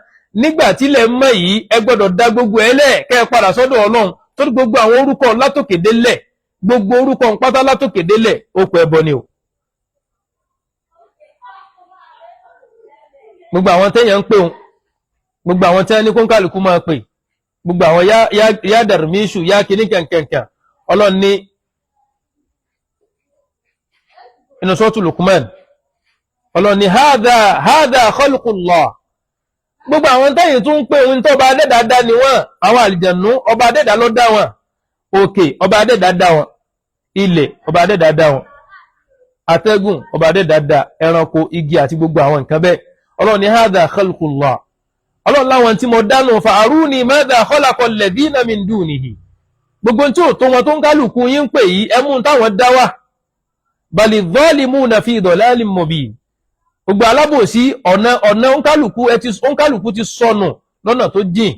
Nígbà tílẹ̀ mọ́ yìí, ẹ gbọ́dọ̀ dá gbogbo ẹ lẹ̀ kẹ́ ẹ padà sọ́dọ̀ Ọlọ́run, torí gbogbo àwọn orúkọ látòkè délẹ̀, gbogbo orúkọ ń pátá látòkè délẹ̀, ó kọ ẹbọ ni o. Gbogbo àwọn téèyàn ń pè wọn, gbogbo àwọn tí wọ́n ní kóńkàlùkù máa pè, gbogbo àwọn yá dàrmíṣù yá kíní kẹ̀kẹ̀kẹ̀, Ọlọ́run ní inú sọ́tù Luqman, Ọlọ́run ní hadha hadha khalqullah. Gbogbo àwọn tẹ́yìn tún ń pè ń tọ́ba adẹ́dà dá ni wọ́n. Àwọn àlìjànú, ọba adẹ́dà ló dá wọn. Òkè, ọba adẹ́dà dá wọn. Ilẹ̀, ọba adẹ́dà dá wọn. Atẹ́gùn, ọba adẹ́dà dá. Ẹranko, igi àti gbogbo àwọn nǹkan bẹ́ẹ̀, Ọlọ́run ní hadha khalqullah. Ọlọ́run láwọn tí mo dánù, fa aruni madha khalaqa alladhina min dunihi. Gbogbo tí ò tó wọn tó ń kálukú yín ń pè yìí, ẹmú táwọn dá wà. Bali zalimuna fi dalalin mubin. Gbogbo alábòsí, ọ̀nà òǹkálùkù ti sọnù lọ́nà tó jìn.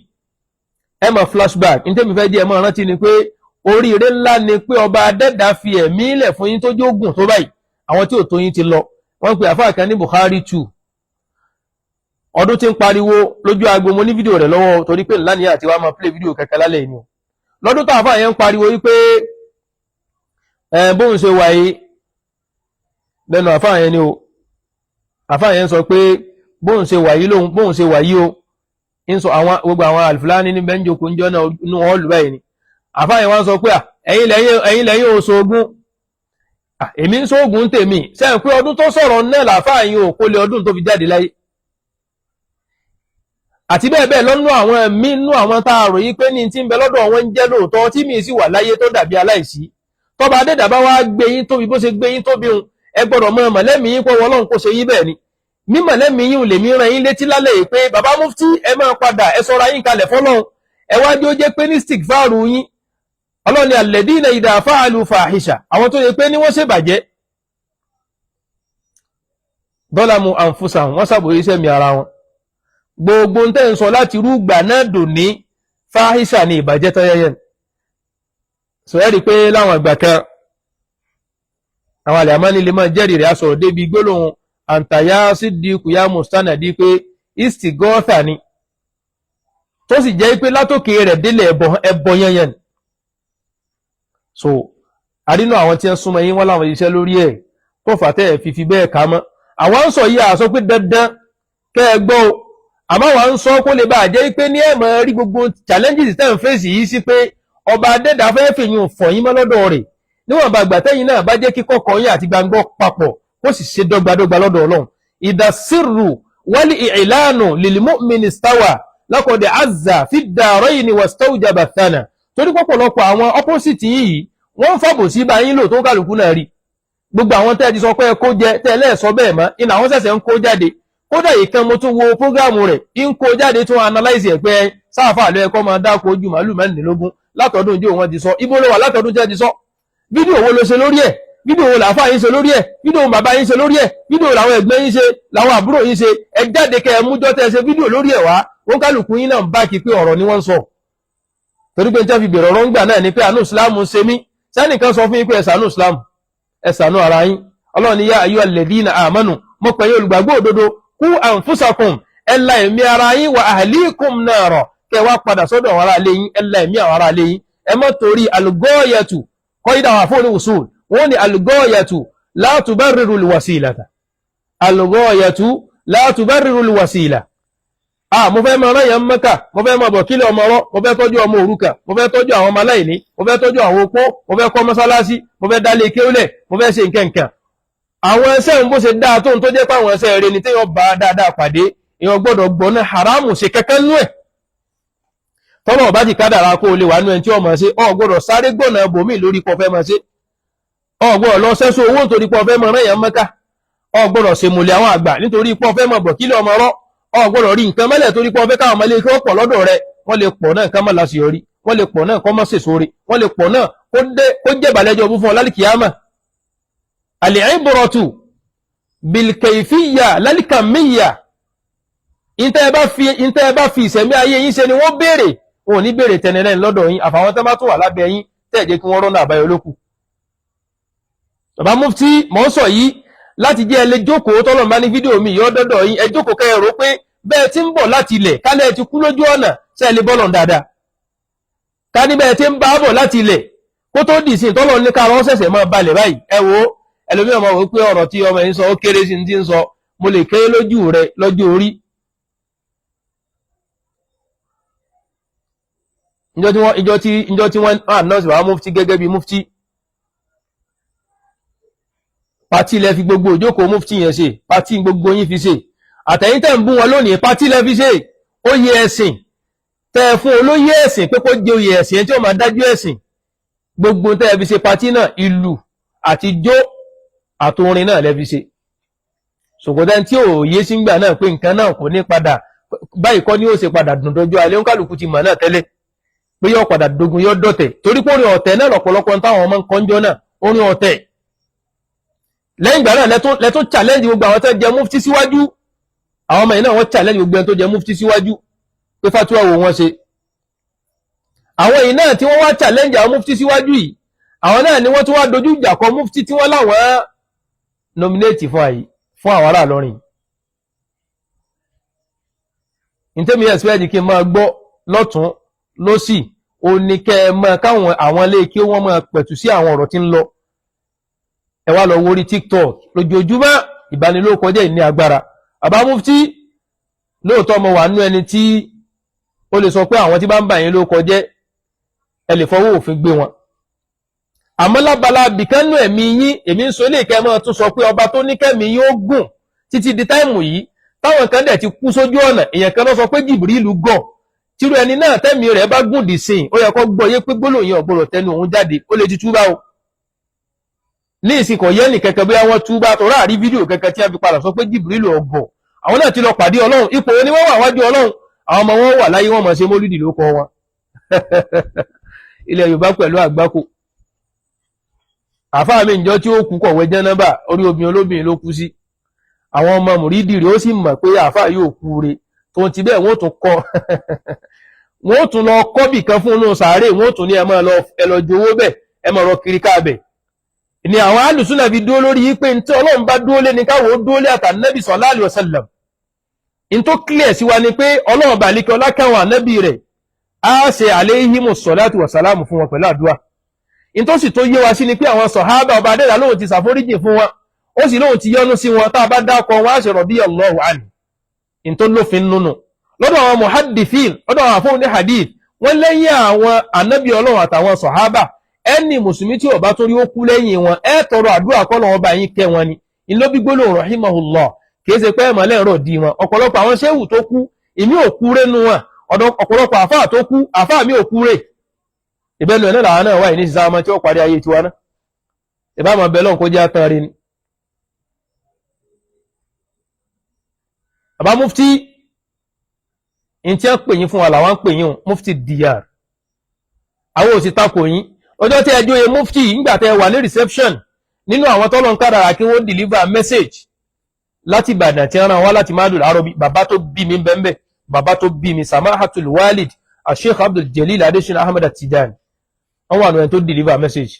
Ẹ mọ̀ flashback ní tẹ́mi fẹ́ jẹ́ ẹ mọ̀ rántí ni pé oríire ńlá ni pé ọba adẹ́dà fi ẹ̀mí ilẹ̀ fún yín tó jógùn tó báyìí. Àwọn tí ò tó yín ti lọ. Wọ́n pe àfáà kan ní Bukhari 2 ọdún tí ń pariwo lójú agbo. Mo ní fídíò rẹ̀ lọ́wọ́, torí pé ńlá ní àti wá máa play fídíò kẹ̀kẹ́ lálẹ́ yìí. Lọ́dún tó àfáà yẹn ń pariwo wípé ẹ bóun ṣe wà yìí, lẹ́nu àfáà yẹn ni o. Àfáà yẹn sọ pé Bóun ṣe wà yìí lóhun, bóun ṣe wà yìí o, ń sọ àwọn gbogbo àwọn Alfulani ní bẹ́ńjòkó ń jọ náà inú wọn lù báyìí ni. Àfáà yẹn wá sọ pé ẹ̀yin lẹ́yìn oṣoògùn, èmi ń sóògùn tèmi. Sẹ́yìn pé ọdún tó sọ̀rọ̀ náà làfáà yìí ò kó lé ọdún tó fi jáde láyé, àti bẹ́ẹ̀ bẹ́ẹ̀ lọ́nú àwọn ẹ̀mí nú àwọn tá a rò yí pé ní tí ń bẹ lọ́dọ̀ wọn ń jẹ́ lóòótọ́, tí mi sì wà láyé tó dàbí aláìsí. Tọ́ba adẹ́dàbá wá gbé yín tóbi bó ṣe gbé yín tóbi hun, ẹ gbọ́dọ̀ mọ mọ̀lẹ́mí yín pọ̀ Ọlọ́run kó ṣe yín bẹ́ẹ̀ ni. Mímọ̀lẹ́mí yín lèmi rán yín létí lálẹ́ yìí pé bàbá mufti, ẹ máa padà, ẹ sọra yín kalẹ̀ fọlọ́run. Ẹ wá jẹ́ ó jẹ́ pé ní stigfaru yín, Ọlọ́run ni alladina idha fa'alu fahisha, àwọn tó yẹ pé ní wọ́n ṣèbàjẹ́, dọ́làmù anfusahum, wọ́n ṣàbòrí sẹ́mi ara wọn. Gbogbo tẹ́ ń sọ láti rúgbà náà dò ní fáhíṣà ní ìbàjẹ́ tó yẹyẹ. Sọ ẹ́ rí pé láwọn ìgbà kan, àwọn àlẹ́ àmọ́ nílé máa jẹ́rìí rẹ̀, aṣọ débi gbólóhùn àǹtàyà sídìkù yá mustanadi pé istigọ́tà ni, tó sì jẹ́ pé látòkè rẹ̀ délẹ̀ ẹbọ yẹnyẹn ni. So àrínú àwọn tí wọ́n súnmọ́ yín, wọ́n láwọn iṣẹ́ lórí ẹ̀ tó fàtẹ́ ẹ̀ fífi bẹ́ẹ̀ ká mọ́. Àwọn ń sọ yìí, àsọ pé dandan kẹ́ ẹ gbọ́ o, àmọ́ àwọn ń sọ kó lè bá jẹ́ pé ní ẹ̀ mọ̀ rí gbogbo challenges tẹ́ ń fèsì yìí sí pé ọba adẹ́dà fẹ́ fèyìn fọ̀ yín mọ́ lọ́dọ̀ rẹ̀, níwọ̀n bá gbà tẹ́yìn náà bá jẹ́ kí kọ́kọ́ yín àti gbangba papọ̀, kó sì ṣe dọ́gbadọ́gba lọ́dọ̀ Ọlọ́run. Idha sirru wal i'lanu lil mu'mini istawa laqad azza fi ddaraini wastawjaba thana. Torí pọ̀pọ̀lọpọ̀ àwọn opposite yìí, wọ́n ń fàbò sí bá yín lò tó kálukú náà rí. Gbogbo àwọn tẹ́ ẹ ti sọ pé ẹ kó jẹ tẹ́ ẹ lẹ́ẹ̀sọ bẹ́ẹ̀ mọ́ iná, àwọn ṣẹ̀ṣẹ̀ ń kó jáde. Kódà ìkan mo tún wo program rẹ̀ ń kó jáde, tún analyze ẹ̀ pé sáfà ló ẹ̀kọ́ máa dáko ojú màálù 24 látọdún tí wọ́n ti sọ. Ibo ló wà látọdún tí wọ́n ti sọ? Fídíò wo ló ṣe lórí ẹ̀? Fídíò wo làáfà yín ṣe lórí ẹ̀? Fídíò wo bàbá yín ṣe lórí ẹ̀? Fídíò wo làwọn ẹ̀gbẹ́ yín ṣe, làwọn àbúrò yín ṣe? Ẹ jáde kẹ ẹ mújọ́ tẹ́ ẹ ṣe fídíò lórí ẹ̀ wá. Wọn kálukú yín náà ń bá kí pé ọ̀rọ̀ ni wọ́n ń sọ, torí pé n tẹ́ fi bèrè ọ̀rọ̀ ń gbà náà ni pé àánú Ìsìlámù ṣe mí. Sẹ́nìkan sọ fún yín pé ẹ ṣàánú Ìsìlámù, ẹ ṣàánú ara yín. Ọlọ́run ní yá ayyuhal ladhina amanu, mo pè yín olùgbàgbọ́ òdodo, qu anfusakum, ẹ la ẹ̀mí ara yín, wa ahlikum nara, kẹ wá padà sọ́dọ̀ àwọn ará ilé yín. Ẹ la ẹ̀mí àwọn ará ilé yín. Ẹ má torí al-ghayatu kọ́ ìdá àwọn àfóònù usul wọ́n ní al-ghayatu la tubarriru al-wasilata, al-ghayatu la tubarriru al-wasila. Ah, mo fẹ́ máa rán yẹn Mẹ́kà, mo fẹ́ máa bọ̀ kílẹ̀ ọmọ ọrọ́, mo fẹ́ tọ́jú ọmọ òrukàn, mo fẹ́ tọ́jú àwọn ọmọ aláìní, mo fẹ́ tọ́jú àwọn opó, mo fẹ́ kọ́ mọ́sálásí, mo fẹ́ dálé kéwúlẹ̀, mo fẹ́ ṣe nǹkan nǹkan. Àwọn ẹsẹ̀ ń bó ṣe dáa tó ń tó jẹ́ pé àwọn ẹsẹ̀ rẹ ni téèyàn bá dáadáa pàdé, èèyàn gbọ́dọ̀ gbọ́ná haramu ṣe kẹ́kẹ́ nú ẹ̀. Tọ́lọ̀ ọba ti kádàrá kó o lè wà nú ẹni tí ọmọ ṣe, ọ gbọ́dọ̀ sáré gbọ̀nà bòmí lórí pọ̀ fẹ́ máa ṣe. Ọ gbọ́dọ̀ lọ sẹ́sọ owó nítorí pọ̀ fẹ́ máa rán yẹn Mẹ́kà. Ọ gbọ́dọ̀ ṣèmùlẹ̀ àwọn àgbà nítorí pọ̀ fẹ́ máa bọ̀ kílẹ̀ ọmọ rọ́. Ọ gbọ́dọ̀ rí nǹkan mẹ́lẹ̀ torí pọ̀ fẹ́ káwọn ọmọ ilé kí wọ́n pọ̀ lọ́dọ̀ rẹ. Wọ́n lè pọ̀ náà kán má láṣeyọrí, wọ́n lè pọ̀ náà kọ́ mọ́ sèso re, wọ́n lè pọ̀ náà kó jẹ́ ìbàlẹ́jọ́ bú fún ọ lálìkìyàmà. Al-ibratu bil-kayfiyya lal-kamiyya. Ìntẹ́ ẹ bá fi ìsẹ̀mí ayé yín ṣe ni wọ́n béèrè. Wọn ò ní béèrè tẹnẹlẹ́ni lọ́dọ̀ yín, àfàwọn tẹ́ bá tún wà lábẹ́ yín tẹ́ jẹ́ kí wọ́n rọ́nà àbáyọ lókù. Bàbá mufti, mọ̀ ń sọ yìí láti jẹ́ ẹ lè jókòó. Tọ́lọ̀ bá ní fídíò mi yọ dọ́dọ̀ yín, ẹ jókòó kẹ́ ẹ rò pé bẹ́ẹ̀ tí ń bọ̀ láti ilẹ̀, kálẹ̀ ti kú lójú ọ̀nà, ṣe lè bọ́lọ̀ dáadáa? Ká ní bẹ́ẹ̀ tí ń bá bọ̀ láti ilẹ̀ kó tó dì sí tọ́lọ̀ ní káàrọ̀ ṣẹ̀ṣẹ̀ máa balẹ̀ báyìí. Ẹ wo ẹlòmíràn máa wò pé ọ̀rọ̀ tí ọmọ yìí sọ ó kéré sí ti ń sọ. Mo lè kéré lójú rẹ lọ́jọ́ orí. Ìjọ tí wọ́n announce bàbá mufti gẹ́gẹ́ bí mufti, party lẹ fi gbogbo ìjókòó mufti yẹn ṣe, party gbogbo yín fi ṣe. Àtẹ̀yìn tẹ̀ ń bú wọn lónìí, party lẹ fi ṣe. Oyè ẹ̀sìn tẹ́ fún olóyè ẹ̀sìn pé kó jẹ oyè ẹ̀sìn tí ó máa dájú ẹ̀sìn, gbogbo tẹ́ fi ṣe party náà, ìlú àti jó àtorin náà lẹ fi ṣe. Ṣòkòtẹ́ tí ò yé sí ngbà náà pé nǹkan náà kò ní padà báyìí kọ́ ni ó ṣe padà dùn dọjọ́ alẹ́, ń kálukú ti mọ̀ náà tẹ́lẹ̀ pé yóò padà dogun, yóò dọ̀tẹ̀, torí pé orin ọ̀tẹ̀ náà lọ̀pọ̀lọpọ̀ táwọn ọmọ ń kọ́njọ́ náà, orin ọ̀tẹ̀. Lẹ́yìn ìgbà náà lẹ́tún challenge gbogbo àwọn tó jẹ mufti síwájú. Àwọn ọmọ yìí náà, wọ́n challenge gbogbo ẹni tó jẹ mufti síwájú pé fatuwa wo wọ́n ṣe. Àwọn èyí náà tí wọ́n wá challenge àwọn mufti síwájú yìí, àwọn náà ni wọ́n tún wá dojú ìjà kọ mufti tí wọ́n láwọn nominate fún àyí fún àwọn ará Ìlọrin. Ntẹ́mi expect kí n máa gbọ́ lọ́tún lọ́sì, ó ní kẹ́ ẹ máa káwọn àwọn ilé kí wọ́n máa pẹ̀tù sí àwọn ọ̀rọ̀ tí ń lọ. Ẹ wá lọ wo orí TikTok lójoojúmọ́, ìbanilórúkọjẹ́ ìní agbára. Àbá mufti. Lóòótọ́ mo wà nú ẹni tí ó lè sọ pé àwọn tí bá ń bà yín ló kọjẹ́, ẹ lè fọwọ́ òfin gbé wọn. Àmọ́ lábala bìkánú ẹ̀mí yín, èmi ń sọ ilé ìkẹ́ máa tún sọ pé ọba tó ní kẹ́mi yín ó gùn títí di táìmù yìí, táwọn kan dẹ̀ ti kú sójú ọ̀nà. Èèyàn kan lọ sọ pé Jìbìrìlù gọ̀, tírú ẹni náà tẹ́mi rẹ̀ bá gùn dì sìn, ó yẹ kó gbọ́ yé pé gbólóhùn yẹn ò gbọ́dọ̀ tẹnu òun jáde, ó lè ti túbá o. Ní ìsìnkọ̀ yẹ́ nìkẹ́kẹ́ bóyá wọ́n túbá tó ráàrí fídíò kẹ́kẹ́ tí a fi padà sọ pé Jìbìrìlù ọgọ̀. Àwọn náà ti lọ pàdé Ọlọ́run, ipò wo ni wọ́n wà wájú Ọlọ́run? Àwọn ọmọ wọn wà láyé, wọn mọ̀ ṣe mólúdì ló kọ wọn. Ilẹ̀ Yorùbá pẹ̀lú àgbákò. Àfáà mi ìjọ tí ó kú kọ̀wé jẹ́nàbà, orí obìnrin olóbìnrin ló kú sí. Àwọn ọmọ mùrídìí rẹ̀ ó sì mọ̀ pé àfáà yóò kú re, tó ti bẹ́ẹ̀ wọ́n tún kọ́, wọ́n tún lọ kọ́bì kan fún inú sàárè, wọ́n tún ní ẹ máa lọ, ẹ lọ jowó bẹ̀, ẹ máa lọ kiri káàbẹ̀. Ni àwọn alùsùnà fi dúró lórí yìí pé ní tí Ọlọ́run bá dúró lé ní káwọ́ dúró lé àtànẹ́bì sallallahu alaihi wasallam. In tó clear sí wa ni pé Ọlọ́run bàlíkẹ́ ọlákàwọn ànábì rẹ̀ á ṣe alayhimu salatu wa salamu fún wọn pẹ̀lú àdúrà. In tó sì tó yé wa sí ni pé àwọn sọ̀hábà, ọba adẹ́dà lóhun ti ṣàforíjì fún wọn, ó sì lóhun ti yọ́nú sí wọn. Tá a bá dákọ wọn, á ṣe radiyallahu anhu. In tó lófin nínú lọ́dọ̀ àwọn muhaddithin, lọ́dọ̀ àwọn àfóhùn ní hadith, wọ́n lẹ́yìn àwọn ànábì Ọlọ́run àtàwọn sọ̀hábà, ẹni mùsùlùmí tí ó bá torí ó kú lẹ́yìn wọn, ẹ tọrọ àdúrà kọ́ lọ́wọ́ bá yín kẹ́ wọn ni. Ìlóbí gbólóhùn rahimahullah, kìí ṣe pé ẹ̀mọ́lẹ̀ ń rọ̀ di wọn. Ọ̀pọ̀lọpọ̀ àwọn ṣéwù tó kú, ìmí ò kú rénu wọn. Ọ̀dọ̀ ọ̀pọ̀lọpọ̀ àfáà tó kú, àfáà mi ò kú rè. Ìbẹ́nu ẹ̀ náà làwọn náà wáyé ní sísá ọmọ tí ó parí ayé tiwa náà, ìbámu ọbẹ̀ lọ́n kó jẹ́ àtàn rí ni. Bàbá mufti, in tí wọ́n pè yín fún wa làwọn ń pè yín o, mufti diyar. Àwọn ò sì takò yín. Ọjọ́ tí ẹ jóye mufti, nígbà tẹ́ wà ní reception, nínú àwọn tọ́lọ̀ ń kádàrà kí wọ́n deliver message láti Ìbàdàn tí wọ́n rán wá láti Mádùn Àrọ́bí, bàbá tó bí mi bẹ́ẹ̀, bàbá tó bí mi, Samahatul Walid Sheikh Abdul Jalil Adesina Ahmed Tijani, wọ́n wà nínú ẹni tó deliver message.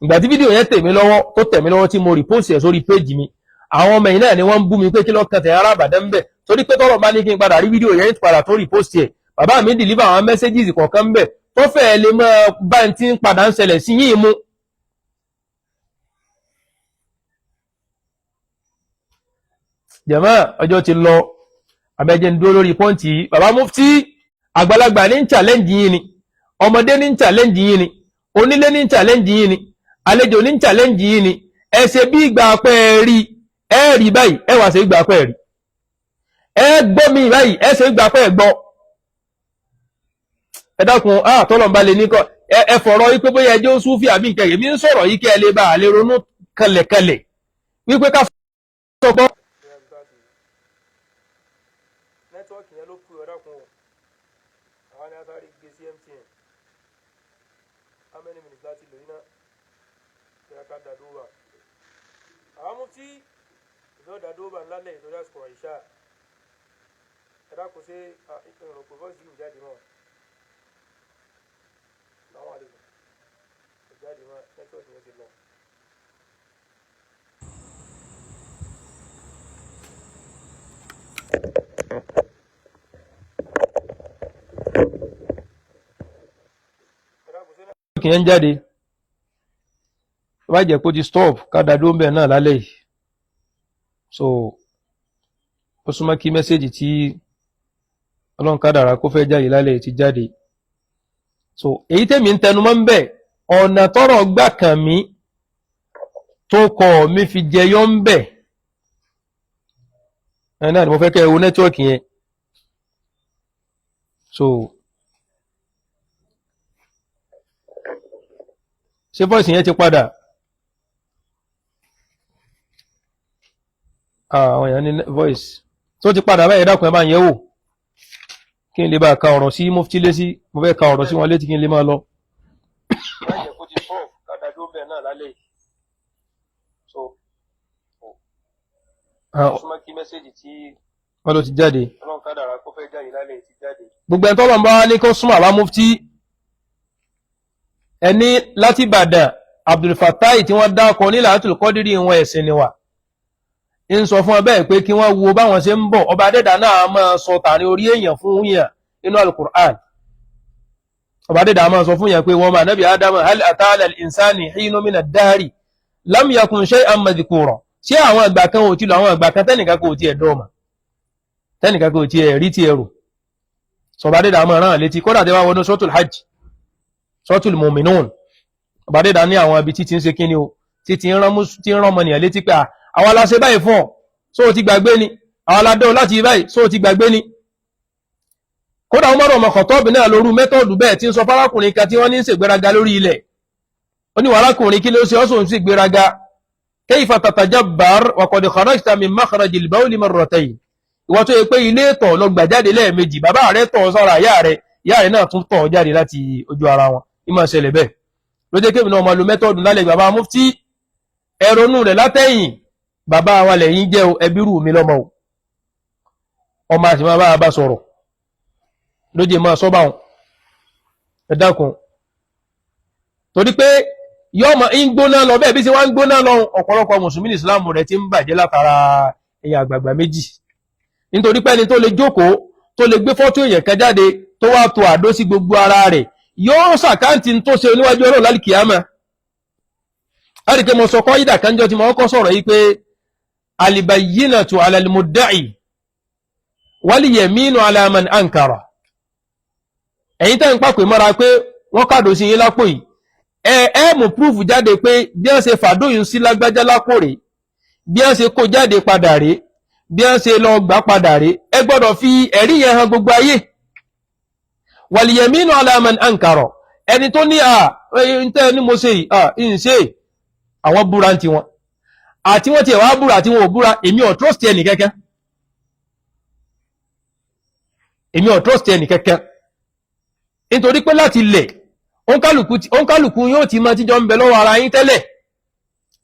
Ìgbà tí fídíò yẹn tẹ̀ mí lọ́wọ́, tó tẹ̀ mí lọ́wọ́ tí mo repost ẹ̀ sórí page mi, àwọn ọmọ yìí náà ni wọ́n ń bú mi pé kí lọ́kàn tẹ̀ ará Ìbàdàn ń bẹ̀, torí pé tọ́rọ̀ bá ní kí n padà rí fídíò yẹn padà tó repost ẹ̀. Bàbá mi deliver àwọn messages kọ̀ọ̀kan ń bẹ̀ tó fẹ́ẹ̀ lè máa bá ń tí ń padà ń ṣẹlẹ̀ sí yín mú. Jàmá, ọjọ́ ti lọ, abẹ́jẹ́ ń dúró lórí pọ́ǹtì yìí. Bàbá mufti, àgbàlagbà ní ń challenge yín ni, ọmọdé ní ń challenge yín ni, onílé ní ń challenge yín ni, àlejò ní ń challenge yín ni. Ẹ ṣe bí ìgbà pẹ́ rí, ẹ rí báyìí, ẹ wà ṣe ìgbà pẹ́ rí, ẹ gbọ́ mi báyìí, ẹ ṣe ìgbà pẹ́ gbọ́. Ẹ dákun, tọ́lọ̀ ń bá lè ní kọ́ ẹ fọ̀rọ̀ wípé bóyá ẹjọ́ súfì àbí nǹkan, èmi ń sọ̀rọ̀ yìí kẹ́ ẹ lè bá a lè ronú kẹlẹ̀kẹlẹ̀ wípé ká sọ gbọ́. Nẹ́tíwọ́ọ̀kì yẹn ló kú. Ẹ dákun o, àwọn ni a sáré gbé sí MTN. How many minutes láti lò yín náà? Bóyá ká dá dúró bá àwọn mufti ìfẹ́ ọ̀dà dúró bá ńlá lẹ́yìn torí àsìkò àìsà. Ẹ dákun, ṣé ìrùn pé voice yìí ò jáde mọ́? Láwọn àlejò kò jáde mọ́, nẹ́tíwọ́ọ̀kì yẹn ti lọ. Kì í jáde tó bá jẹ́ kó ti stop, ká dá dúró ń bẹ̀ náà lálẹ́ yìí. So ó súnmọ́ kí message tí Ọlọ́run kádàrá kó fẹ́ jáde lálẹ́ yìí ti jáde. So èyí tèmi ń tẹnumọ́ ń bẹ̀, ọ̀nà tọ́rọ̀ gbà kàn mí tó kọ̀ mí fi jẹyọ ń bẹ̀ ẹ̀ náà ni mo fẹ́ kẹ́ ẹ wo nẹ́tíwọ́ọ̀kì yẹn. So ṣé voice yẹn ti padà? Àwọn èèyàn ní voice tó ti padà báyìí. Dákun, ẹ bá ń yẹ̀ wò kí n lè bá ka ọ̀rọ̀ sí mufti létí. Mo fẹ́ ka ọ̀rọ̀ sí wọn létí kí n lè máa lọ. Láyẹ̀ kó ti sọ̀rọ̀ kádàdó bẹ́ẹ̀ náà lálẹ́ yìí. So súnmọ́ kí message tí wọ́n ló ti jáde. Ọlọ́run kádàrá kó fẹ́ jáde lálẹ́ ti jáde. Gbogbo ẹni tọ́lọ̀ ń bá wá ní kó súnmọ́ àbá mufti, ẹni láti Ìbàdàn, Abdulfatai tí wọ́n dákọ ní Lailatul Qadri ìwọ̀n ẹ̀sìn ni wà ń sọ fún ọ bẹ́ẹ̀ pé kí wọ́n wo báwọn ṣe ń bọ̀. Ọba adẹ́dà náà máa sọ tààrin orí èèyàn fún yàn nínú Al-Qur'an. Ọba adẹ́dà máa sọ fún yàn pé wọ́n máa nábì Ádámù, hal ata ala al-insani hinu mina ad-dahri lam yakun shay'an madhkura. Ṣé àwọn ìgbà kan ò ti lọ, àwọn ìgbà kan tẹ́nìkan kò tiẹ̀ dọ́ọ̀mà? Tẹ́nìkan kò tiẹ̀ rí tiẹ̀ rò. Sọba dídà máa rán létí. Kódà tẹ́ bá wọnú suratul hajj, suratul mu'minun, ọba dídà ní àwọn ibi títí ń ṣe kíni o, títí ń rán ọmọnìyàn létí pé àwa la ṣe báyìí fún ọ, só o ti gbàgbé ni? Àwa la dán ọ láti báyìí, só o ti gbàgbé ni? Kódà Umar ọmọ Khattab náà lóru mẹ́tọ́ọ̀dù bẹ́ẹ̀ tí ń sọ fárákùnrin kan tí wọ́n ní ń ṣègbéraga lórí ilẹ̀. Ó ní wàrákùnrin, kí ló ṣe ọ́ sóun sì gbéraga? Kayfa tatajabbar wa qad kharajta min makhrajil bawli marratayn. Ìwọ tó yẹ pé ilé tọ̀ lọ gbà jáde lẹ́ẹ̀mejì, bàbá rẹ̀ tọ̀ sára ìyá rẹ̀, ìyá rẹ̀ náà tún tọ̀ jáde láti ojú ara wọn. Ìmọ̀ ṣẹlẹ̀ bẹ́ẹ̀ ló jẹ́ kébì náà máa lo mẹ́tọ́ọ̀dù lálẹ́. Bàbá mufti, ẹ̀rọnú rẹ̀ látẹ̀yìn, bàbá wa lẹ́yìn jẹ́ o, ẹbí rù mí lọ́mọ o, ọmọ àti máa bá a bá sọ̀rọ̀ ló jẹ́ máa sọ́ báwọn. Ẹ dákun, torí pé yọ́ ma ń gbóná lọ bẹ́ẹ̀, bí ṣe wá ń gbóná lọ, ọ̀pọ̀lọpọ̀ mùsùlùmí ìsìláàmù rẹ̀ ti ń bàjẹ́ látara ẹ̀yà àgbààgbà méjì. Nítorí pé ẹni tó lè jókòó, tó lè gbé fọ́tò èèyàn kan jáde, tó wá to àdó sí gbogbo ara rẹ̀, yóò ṣàkáǹtì tó ṣe oníwájú Ọlọ́run lálìkìyàmà. Láti pé mo sọ kọ́ ìdà kanjọ́ tí mo kọ́ sọ̀rọ̀ yìí pé albayyinatu ala al-mudda'i wal yaminu ala man ankara. Ẹ̀yin tẹ́ ń pàpè mọ́ra pé wọ́n kàdó sí yín lápò yìí, ẹ mú proof jáde pé bí wọ́n ṣe fàdóyún sí lágbájá lápò rè, bí wọ́n ṣe kó jáde padà rè, bí wọ́n ṣe lọ gbà padà rè. Ẹ gbọ́dọ̀ fi ẹ̀rí yẹn hàn gbogbo ayé. Wal yaminu ala man ankara. Ẹni tó ní à ń tẹ́ ní mo ṣe yìí, à ń ṣe, àwọn búra ń tiwọn, àti wọ́n ti ẹ̀wà búra àti wọn ò búra, èmi ò trust ẹnì kẹ́kẹ́, èmi ò trust ẹnì kẹ́kẹ́. Nítorí pé láti ilẹ̀ òǹkálùkù yóò ti máa tíjọ ń bẹ lọ́wọ́ ara yín tẹ́lẹ̀.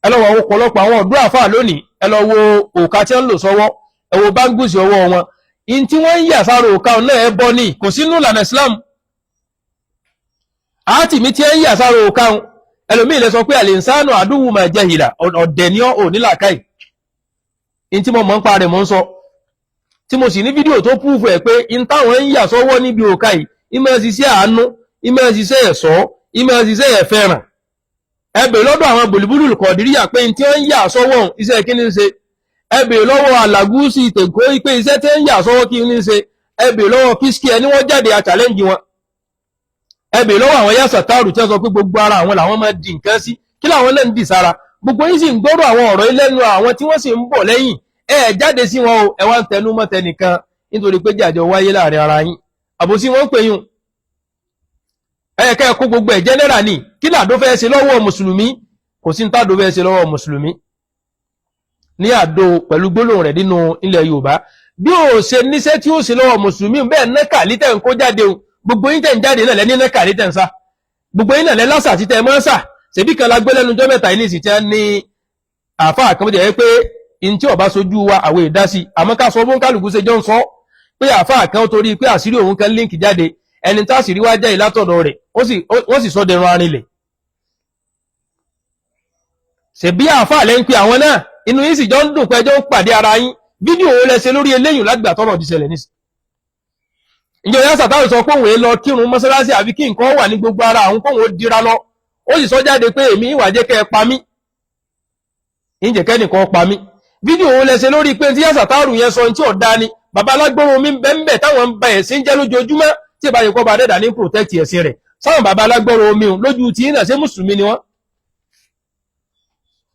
Ẹ lọ wo ọ̀pọ̀lọpọ̀ àwọn ọ̀dọ́ àfáà lónìí, ẹ lọ wo òkà tí wọ́n ń lò sọ́wọ́, ẹ wo báńgùsì ọwọ́ wọn, in tí wọ́n ń yà sára òkà náà ẹ bọ́ ní kò sínú ìlànà Islam. Àti mi tí ẹ ń yà sára òkà, ẹlòmíì lè sọ pé àlìsánù àdúwù máa jẹ ìlà ọ̀dẹ̀ ní ò nílàkàì. In tí mo mọ̀ ń pa rẹ̀ mọ́ ń sọ, tí mo sì ní fídíò tó púfù ẹ̀ pé in táwọn ń yà sọ́wọ́ níbi òkà yìí, ìmọ̀ ṣiṣẹ́ àánú, ìmọ̀ ṣiṣẹ́ ẹ̀ṣọ́, ìmọ̀ ṣiṣẹ́ ẹ̀fẹ́ràn. Ẹ bèèrè lọ́dọ̀ àwọn bòlúbúlù kọ̀díríyà pé tí wọ́n ń yà sọ́wọ́ iṣẹ́ kí ní ṣe. Ẹ bèèrè lọ́wọ́ àlàgúsì tèkó pé iṣẹ́ tí ń yà sọ́wọ́ kí ní ṣe. Ẹ bèèrè lọ́wọ́ kíṣkì ẹni wọ́n jáde a challenge wọn. Ẹ bèèrè lọ́wọ́ àwọn yàsà táàrù tí wọ́n sọ pé gbogbo ara àwọn làwọn máa di nǹkan sí, kí làwọn náà ń dì sára. Gbogbo yín sì ń gbọ́rọ̀ àwọn ọ̀rọ̀ lẹ́nu àwọn tí wọ́n sì ń bọ̀ lẹ́yìn. Ẹ jáde sí wọn o, ẹ wá ń tẹnu mọ́ tẹnìkan nítorí pé jàjọ wáyé láàrin ara yín. Àbòsí wọn ń pè yín. Ẹ̀ẹ̀kẹ́ kó gbogbo ẹ̀ jẹ́nẹ́rà ní kí làdó fẹ́ ṣe lọ́wọ́ mùsùlùmí? Kò sí ní tàdó fẹ́ ṣe lọ́wọ́ mùsùlùmí ní àdó pẹ̀lú gbólóhùn rẹ̀ nínú ilẹ̀ Yorùbá. Bí ó ṣe níṣẹ́ tí ó ṣe lọ́wọ́ mùsùlùmí bẹ́ẹ̀, nẹ́kàlí tẹ̀ ń kó jáde o, gbogbo yín tẹ̀ ń jáde náà lẹ́ní nẹ́kàlí tẹ̀ ń sá, gbogbo yín náà lẹ́ lásà tí tẹ̀ mọ́ sà. Ṣèbí kan la gbé lẹ́nu jọ́ mẹ́ta yìí ní ìsìn tí wọ́n ní àáfàá kan jẹ́ pé in tí ọba sojú wa àwọn ìdásí, àmọ́ ká sọ fún kálukú ṣe jọ ń sọ pé àáfàá kan torí pé àṣírí òun kan líǹkì jáde, ẹni tá àṣírí wá jẹ́ ìlátọ̀dọ̀ rẹ̀, wọ́n sì sọ dẹrun arinlẹ̀. Ṣèbí àáfàá lẹ́ ń pe àwọn náà, inú yín sì jọ ń dùn pé ẹjọ́ ń pàdé ara yín. Fídíò wo lẹ ṣe lórí eléyìn lágbà tọ́rọ̀ ti ṣẹlẹ̀ nísì? Ìjọ yá sàtáwì sọ pé òun lọ kírun mọ́sálásí àbí kí nǹkan wà ní gbogbo ara àwọn kóhun ó dira lọ. Ó sì sọ jáde pé èmi ìwà jẹ́ kẹ́ ẹ pa mí, ìjẹ́ kẹ́nìkan pa mí. Fídíò wo lẹ ṣe lórí pé tí yá sàtáwì yẹn sọ tí ò da ni? Bàbá alágbóró mi ń bẹ́ ń bẹ̀ táwọn ń ba ẹ̀sìn jẹ́ lójoojúmọ́, tí ìbá yìí kọ́ bá dẹ́dà ní protect ẹ̀sìn rẹ̀. Sáwọn bàbá alágbóró omi lójú tí náà ṣé mùsùlùmí ni wọ́n?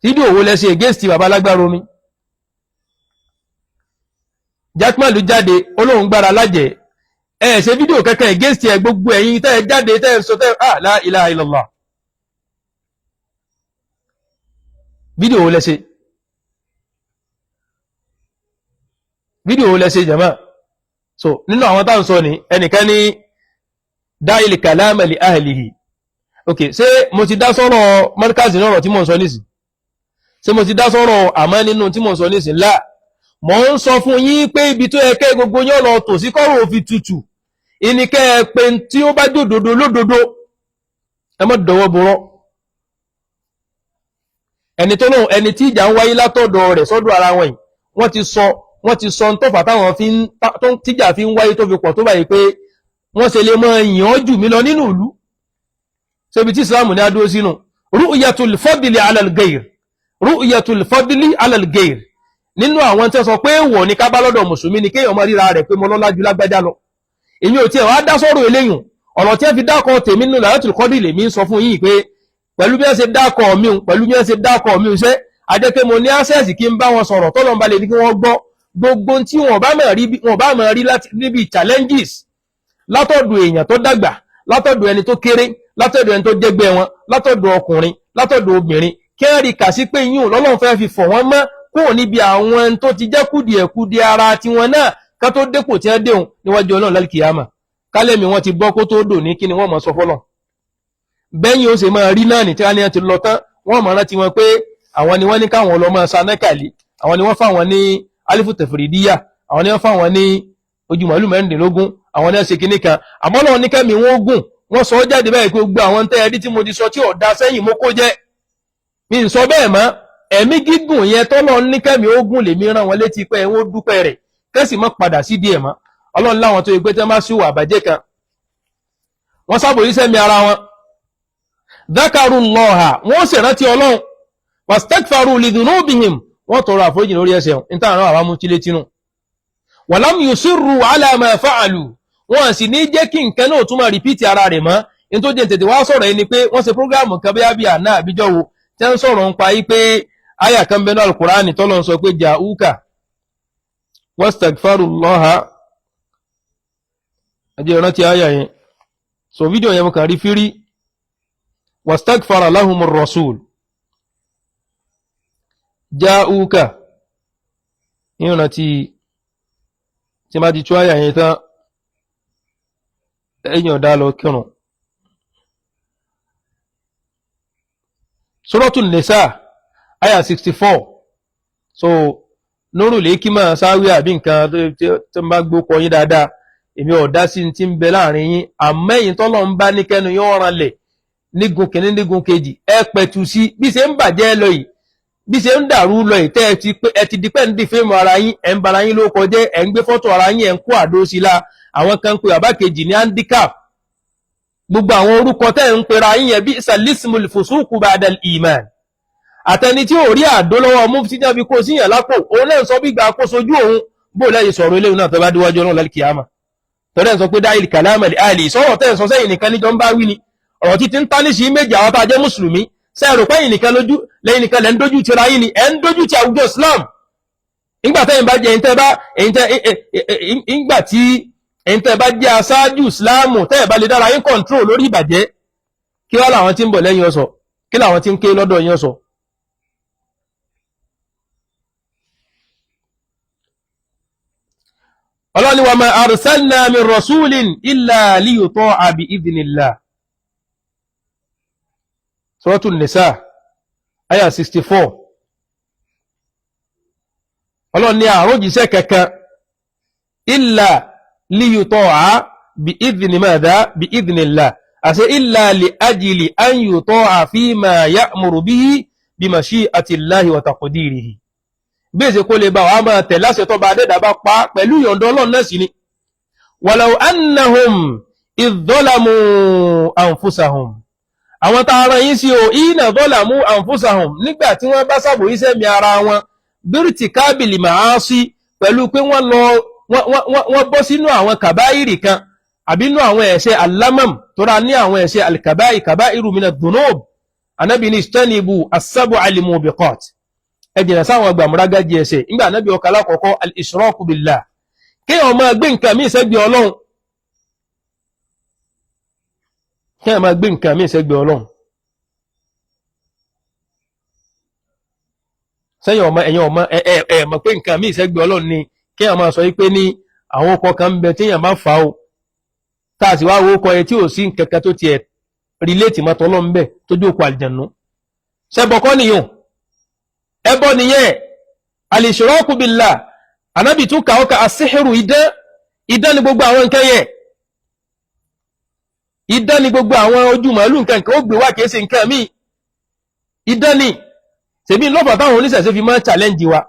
Fídíò wo lẹ ṣe against bàbá alágbára omi? Jackman ló jáde olóhùn gbára lájẹ, ẹ ṣe fídíò kankan against ẹ. Gbogbo ẹ̀yin tẹ́ ẹ jáde tẹ́ ẹ sọ tẹ́ ah la ilaha illallah, fídíò wo lẹ ṣe? Fídíò wo lẹ ṣe jama? So nínú àwọn tá à ń sọ ní ẹnìkan ní da'il kalama li ahlihi. Ok, ṣé mo ti dá sọ́rọ̀ mọ́ríkàzì náà ọ̀rọ̀ tí mo ń sọ nísìn? Ṣé mo ti dá sọ́rọ̀ àmọ́ nínú tí mo ń sọ nísìn? Láà, mo ń sọ fún yín pé ibi tó yẹ kẹ́ gbogbo yín lọ tò sí kọ́rọ̀ òfin tutù ìníkẹ́ ẹ pé tí ó bá jòdòdó lódodo, ẹ má dọwọ́ borọ́ ẹni tó lóhun. Ẹni tí ìjà ń wáyé látọ̀dọ̀ rẹ̀ sọ́dọ̀ ara wọn yìí, wọ́n ti sọ ń tọ́fà táwọn fi ń tíjà fi ń wáyé tó fi pọ̀ tó báyìí pé wọ́n ṣe lè mọ yàn jù mí lọ nínú ìlú. Ṣebí tí Islam ní adúró sínú ru'yatul fadli ala al-ghayr, ru'yatul fadli ala al-ghayr. Nínú àwọn tí wọ́n sọ pé èèwọ̀ ni ká bá lọ́dọ̀ mùsùlùmí ni kéèyàn máa ríra rẹ̀ pé mo lọ́lá ju lágbájá lọ. Èmi ò tiẹ̀ wá dá sọ̀rọ̀ eléyùn. Ọ̀rọ̀ tí wọ́n fi dákọ̀ tèmi nínú Lailatul Qadr lèmi ń sọ fún yín pé pẹ̀lú bí wọ́n ṣe dákọ̀ mi, pẹ̀lú bí wọ́n ṣe dákọ̀ mi ṣe ajẹ́ pé mo ní access kí n bá wọn sọ̀rọ̀ tọ́lọ́ ń ba lè ní kí wọ́n gbọ́ gbogbo tí wọ́n bá máa rí, wọ́n bá máa rí níbi challenges látọ̀dọ̀ èèyàn tó dàgbà, látọ̀dọ̀ ẹni tó kéré, látọ̀dọ̀ ẹni tó jẹ́gbẹ́ wọn, látọ̀dọ̀ ọkùnrin, látọ̀dọ̀ obìnrin, kẹ́rì kà sí pé yíò lọ́lọ́run fẹ́ fi fọ̀ wọ́n mọ́ kúrò níbi àwọn tó ti jẹ́ kùdìẹ̀kudiẹ ara tiwọn náà ká tó dépò tí wọ́n déhùn níwájú Ọlọ́run lálùkìyàmà. Kálẹ̀mí wọn ti bọ́ kó tó dò ní kí ni wọ́n mọ̀ sọ fọ́lọ̀ bẹ́yìn ó sì máa rí náà ní tí wọ́n ní ti lọ tán, wọ́n mọ̀ rántí wọn pé àwọn ni wọ́n ní káwọn lọ máa sa nẹ́kàlí, àwọn ni wọ́n fáwọn ní alifu tẹ̀fìrìdíyà, àwọn ni wọ́n fáwọn ní ojú màálù 16, àwọn ní wọ́n ṣe kinní kan. Àmọ́ lọ́wọ́ ní kẹ́mi wọ́n gùn, wọ́n sọ jáde báyìí pé gbogbo àwọn tẹ́ ẹ rí tí mo ti sọ tí ọ̀dà sẹ́yìn, mo kó jẹ́ mi ń sọ bẹ́ẹ̀ mọ́. Ẹ̀mí gígùn yẹn tọ́lọ́ ní kẹ́mi ó gùn lèmi rán wọn létí pé wọ́n dúpẹ́ rẹ̀, kẹ́sì mọ́ padà sí díẹ̀ mọ́. Ọlọ́run láwọn tó yẹ pé tẹ́ má sí ìwà àbàjẹ́ kan, wọ́n sábò yí sẹ́mi ara wọn, dhakarullaha, wọ́n sì rántí Ọlọ́run, wastaghfaru lidhunubihim, wọ́n tọrọ àforíjì lórí ẹ̀ṣẹ̀ wọn. Níta àwọn àwọn amútílé tínú walam yusirru ala ma fa'alu, wọ́n sì ní jẹ́ kí nǹkan náà tún máa repeat ara rẹ̀ mọ́. Ní tó jẹ́ tètè wá sọ̀rọ̀ ẹni pé wọ́n ṣe program kan bóyá bí àná àbíjọ́ wo tẹ́ ń sọ̀rọ̀ ń pa yí pé àyà kan bẹ́ẹ̀ náà Al-Qur'ani tọ́lọ́ ń sọ pé ja'uka wastaghfarullaha. Ẹjẹ́ ìrántí àyà yẹn. So fídíò yẹn mo kàn rí fírí, wastaghfara lahumur rasul ja'uka. Ìrántí tí má ti tú àyà yẹn tán, ẹ̀yìn ọ̀dá lọ kírun. Suratul Nisa àyà 64. So Nurul Hikima sáwí àbí nǹkan tó ń bá gbókọ yín dáadáa, èmi ọ̀dá sí ti ń bẹ láàrin yín. Àmẹ́yìn tọ́lọ̀ ń bá ní kẹ́nu yóò ranlẹ̀ nígun kìíní nígun kejì, ẹ pẹ̀tù sí bí ṣe ń bàjẹ́ lọ yìí, bí ṣe ń dàrú lọ yìí, tẹ́ ẹ ti di pẹ́ ń di fíìmù ara yín, ẹ̀ ń bara yín ló kọjẹ́, ẹ̀ ń gbé fọ́tò ara yín, ẹ̀ ń kó àdó sí la. Àwọn kan ń pe bàbá kejì ní handicap. Gbogbo àwọn orúkọ tẹ́ ń pera yín yẹn bí salismul fusuku ba'dal iman. Àtẹni tí ò rí àdó lọ́wọ́ mufti jábí kó síyàn lápò, òun náà sọ bí gbà kó sojú òun bó lẹ́yìn sọ̀rọ̀ eléyìí náà tó bá díwájú Ọlọ́run lálkìyàmà. Tọ́lẹ̀ sọ pé dáìlì kàlámà àlì sọ̀rọ̀ tẹ́ sọ sẹ́yìn nìkan níjọ ń bá wí ni ọ̀rọ̀ títí ń tánìṣì méjì. Àwọn tá a jẹ́ mùsùlùmí sẹ́rò pé ẹ̀yin nìkan lójú lẹ́yìn nìkan lẹ́ ń dójú tira yín ni ẹ̀ ń dójú ti àwùjọ Islam. Nígbà tẹ́yìn bá jẹ́ ìgbà tí ẹ̀yin tẹ́ bá jẹ́ aṣáájú Islam, tẹ́ ẹ̀ bá lè dára yín control lórí ìbàjẹ́, kí wá làwọn tí ń bọ̀ lẹ́yìn ọ̀sọ̀, kí làwọn tí ń ké lọ́dọ̀ yín ọ̀sọ̀? Ọlọ́ni wa ma arsalna min rasulin illa liyuta'a bi idhnillah. Suratul Nisa aya 64. Ọlọ́ni àrójíṣẹ́ kankan illa liyuta'a bi idhni madha bi idhnillah, àṣẹ illa li ajli an yuta'a fima ya'muru bihi bi mashi'atillahi wa taqdirihi. Bí èsè kó lè bá wàá máa tẹ̀ láṣẹ tó bá dẹ́dà bá pa pẹ̀lú ìyọ̀ǹda Ọlọ́run náà sí ni. Walau annahum idh zalamu anfusahum, àwọn tá a rán yín sí o, ina zalamu anfusahum, nígbà tí wọ́n bá sàbòyí sẹ́mi ara wọn, bírìtì kábìlì màásí, pẹ̀lú pé wọ́n lọ wọ́n bọ́ sínú àwọn kàbáìrì kan àbí inú àwọn ẹ̀ṣẹ̀ alámàm tó ra ní àwọn ẹ̀ṣẹ̀ alkàbáì kàbáìrù mina dhunub. Anábì ní istanibu as-sab'a al-mubiqat, ẹ jìnà sáwọn gbàmúrágájì ẹ̀ṣẹ̀. Nígbà anábì ọkà alákọ̀ọ́kọ́ al-ishraku billah, kéèyàn máa gbé nǹkan míì sẹ́gbẹ̀ẹ́ Ọlọ́run, kéèyàn máa gbé nǹkan míì sẹ́gbẹ̀ẹ́ Ọlọ́run. Sẹ́yìn ọmọ ẹ̀yìn ọmọ ẹ ẹ ẹ mọ̀ pé nǹkan míì sẹ́gbẹ̀ẹ́ Ọlọ́run ni kéèyàn máa sọ wípé ní àwọn ọkọ̀ kan ń bẹ téèyàn bá fà ó, tá a sì wá wo ọkọ̀ yẹn tí ò sí nǹkan kan tó tiẹ̀ rìlẹ́ẹ̀tì mọ́tò Ọlọ́run bẹ́ẹ̀ tó jókòó àlìjànú. Ṣẹbọ kọ́ nìyẹn, ẹbọ nìyẹn, al-ishraku billah. Anábì tún kà ó ka asíhìrù, idán. Idán ni gbogbo àwọn nǹkan yẹn, idán ni gbogbo àwọn ojú màálù nǹkan nǹkan ó gbé wá, kìí ṣe nǹkan míì, idán ni. Ṣèbí lọ́fà táwọn oníṣẹ̀ṣe fi máa ń challenge wa,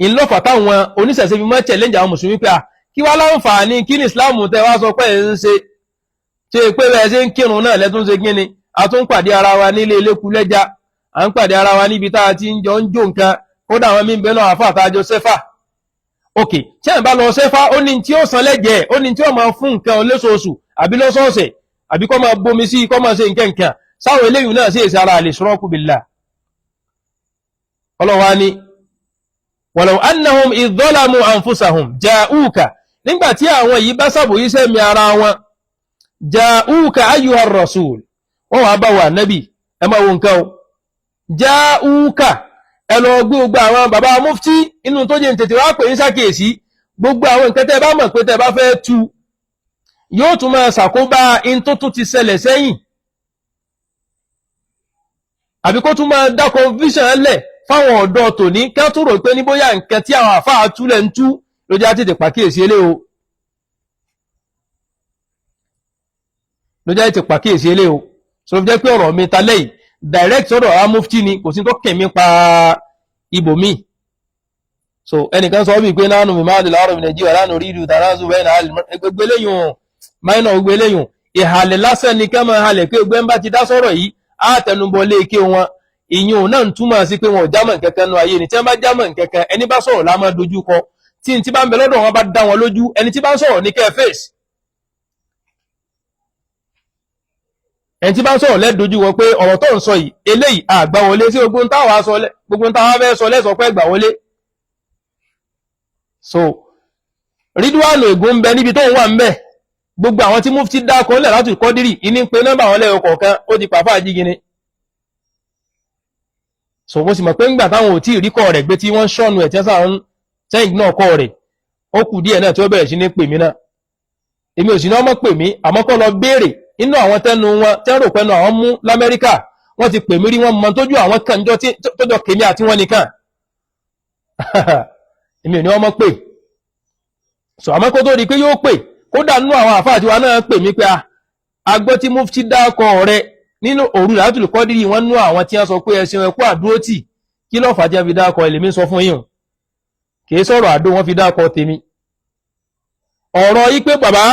ìlọ́fà táwọn oníṣẹ̀ṣe fi máa ń challenge àwọn mùsùlùmí pé à kí wá láǹfààní kí ní Islam tẹ wá sọ pé ẹ̀ ń ṣe ṣe pé bẹ́ẹ̀ ṣe ń kírun náà lẹ́tún ṣe kí ni, a tún pàdé ara wa nílé eléku lẹ́ja, À ń pàdé ara wa níbi tá a ti ń jọ ń jó nǹkan. Kódà àwọn míín bẹ́ẹ̀ náà, àfà tá a jọ sẹ́fà. Ok, tí ẹ̀ ń bá lọ sẹ́fà, ó ní tí ó san lẹ́jẹ̀ẹ́, ó ní tí ó máa fún nǹkan lóṣooṣù àbí lọ́sọ̀ọ̀sẹ̀, àbí kó máa bomi sí, kó máa ṣe nǹkan nǹkan. Sáwọn eléyìí náà sì èsì ara al-ishraku billah. Ọlọ́wà ni walau annahum idh zalamu anfusahum ja'uka, nígbàtí àwọn yìí bá sàbòyí sẹ́mi ara wọn, ja'uka ayyuhar rasul, wọ́n wá bá wà nábì. Ẹ máa wo nǹkan o. Ja'uka, ẹ lọ gbé gbogbo àwọn bàbá mufti inú tó jẹ́ tètè wá pè ní sàkíyèsí. Gbogbo àwọn nǹkan tẹ́ bá mọ̀ pé tẹ́ bá fẹ́ tu, yóò tún máa ṣàkóbá in tó tún ti ṣẹlẹ̀ sẹ́yìn, àbí kó tún máa dá confusion lẹ̀ fáwọn ọ̀dọ́ tòní, kí wọ́n tún rò pé ní bóyá nǹkan tí àwọn àfáà túlẹ̀ ń tú ló jẹ́ tètè pàkíyèsí elé o, ló jẹ́ tètè pàkíyèsí elé o. So fi jẹ́ pé ọ̀rọ̀ mi ta lẹ́yìn direct sọ́dọ̀ àwọn mufti ni, kò sí tó kẹ̀mí pa ibòmíì. So ẹnìkan sọ bí pé nánú mi máa lè láàrọ̀ Nàìjíríà lánàá orí ìlú tàrázù bẹ́ẹ̀ náà, gbogbo eléyìn máìnà, gbogbo eléyìn ìhàlẹ̀ lásán ni ká máa halẹ̀ pé gbẹ́ ń bá ti dá sọ̀rọ̀ yìí á tẹnubọ lé ike wọn. Ìyún náà ń túmọ̀ sí pé wọn ò jámọ̀ nǹkankan nu ayé ni. Tí wọ́n bá jámọ̀ nǹkankan, ẹni bá sọ̀rọ̀ lá máa dojú kọ. Tí n tí bá ń bẹ lọ́dọ̀ wọn bá dá wọn lójú, ẹni tí bá ń sọ̀rọ̀ ní kẹ́ fèsì. Ẹni tí bá ń sọ̀rọ̀ lẹ́dojú wọn pé ọ̀rọ̀ tó ń sọ yìí, eléyìí àgbà wọlé sí gbogbo táwa sọ, gbogbo táwa fẹ́ sọ lẹ́sọ pé gbà wọlé. So Ridwan Ègún ń bẹ níbi tó ń wà ń bẹ. Gbogbo àwọn tí mufti dákọ̀ ńlẹ̀ láti kọ́dírì ìní ń pe nọ́mbà wọn lẹ́yọ kọ̀ọ̀kan, ó di pàfà jígini. So mo sì mọ̀ pé ńgbà táwọn ò tí ì rí kọ́ rẹ̀ gbé tí wọ́n ń ṣọ́nu ẹ̀ tí wọ́n ń sẹ́yìn náà kọ́ rẹ̀, ó kù díẹ̀ náà tí ó bẹ̀rẹ̀ sí ní pè mí náà. Èmi ò sì ní ọmọ pè mí, àmọ́ kọ́ lọ béèrè inú àwọn tẹnu wọn tẹ́rò pẹ́nu àwọn mú l'Amẹ́ríkà. Wọ́n ti pè mí rí, wọ́n mọ tójú àwọn kan jọ tójọ kèmí àti wọn nìkan. Èmi ò ní ọmọ pè. So àmọ́ kó tó di pé yóò pè, kódà nínú àwọn àfáà tiwa náà pè mí pé a gbọ́ tí mufti dákọ̀ rẹ nínú òru Lailatul Qadri. Wọ́n nú àwọn tí wọ́n sọ pé ẹ̀sìn ẹ̀kú àdúró tì. Kí ló fà tí wọ́n fi dákọ̀ ẹlẹ́mí sọ fún yín? Kì í sọ̀rọ̀ àdó wọ́n fi dákọ̀ tèmi. Ọ̀rọ̀ yí pé bàbá,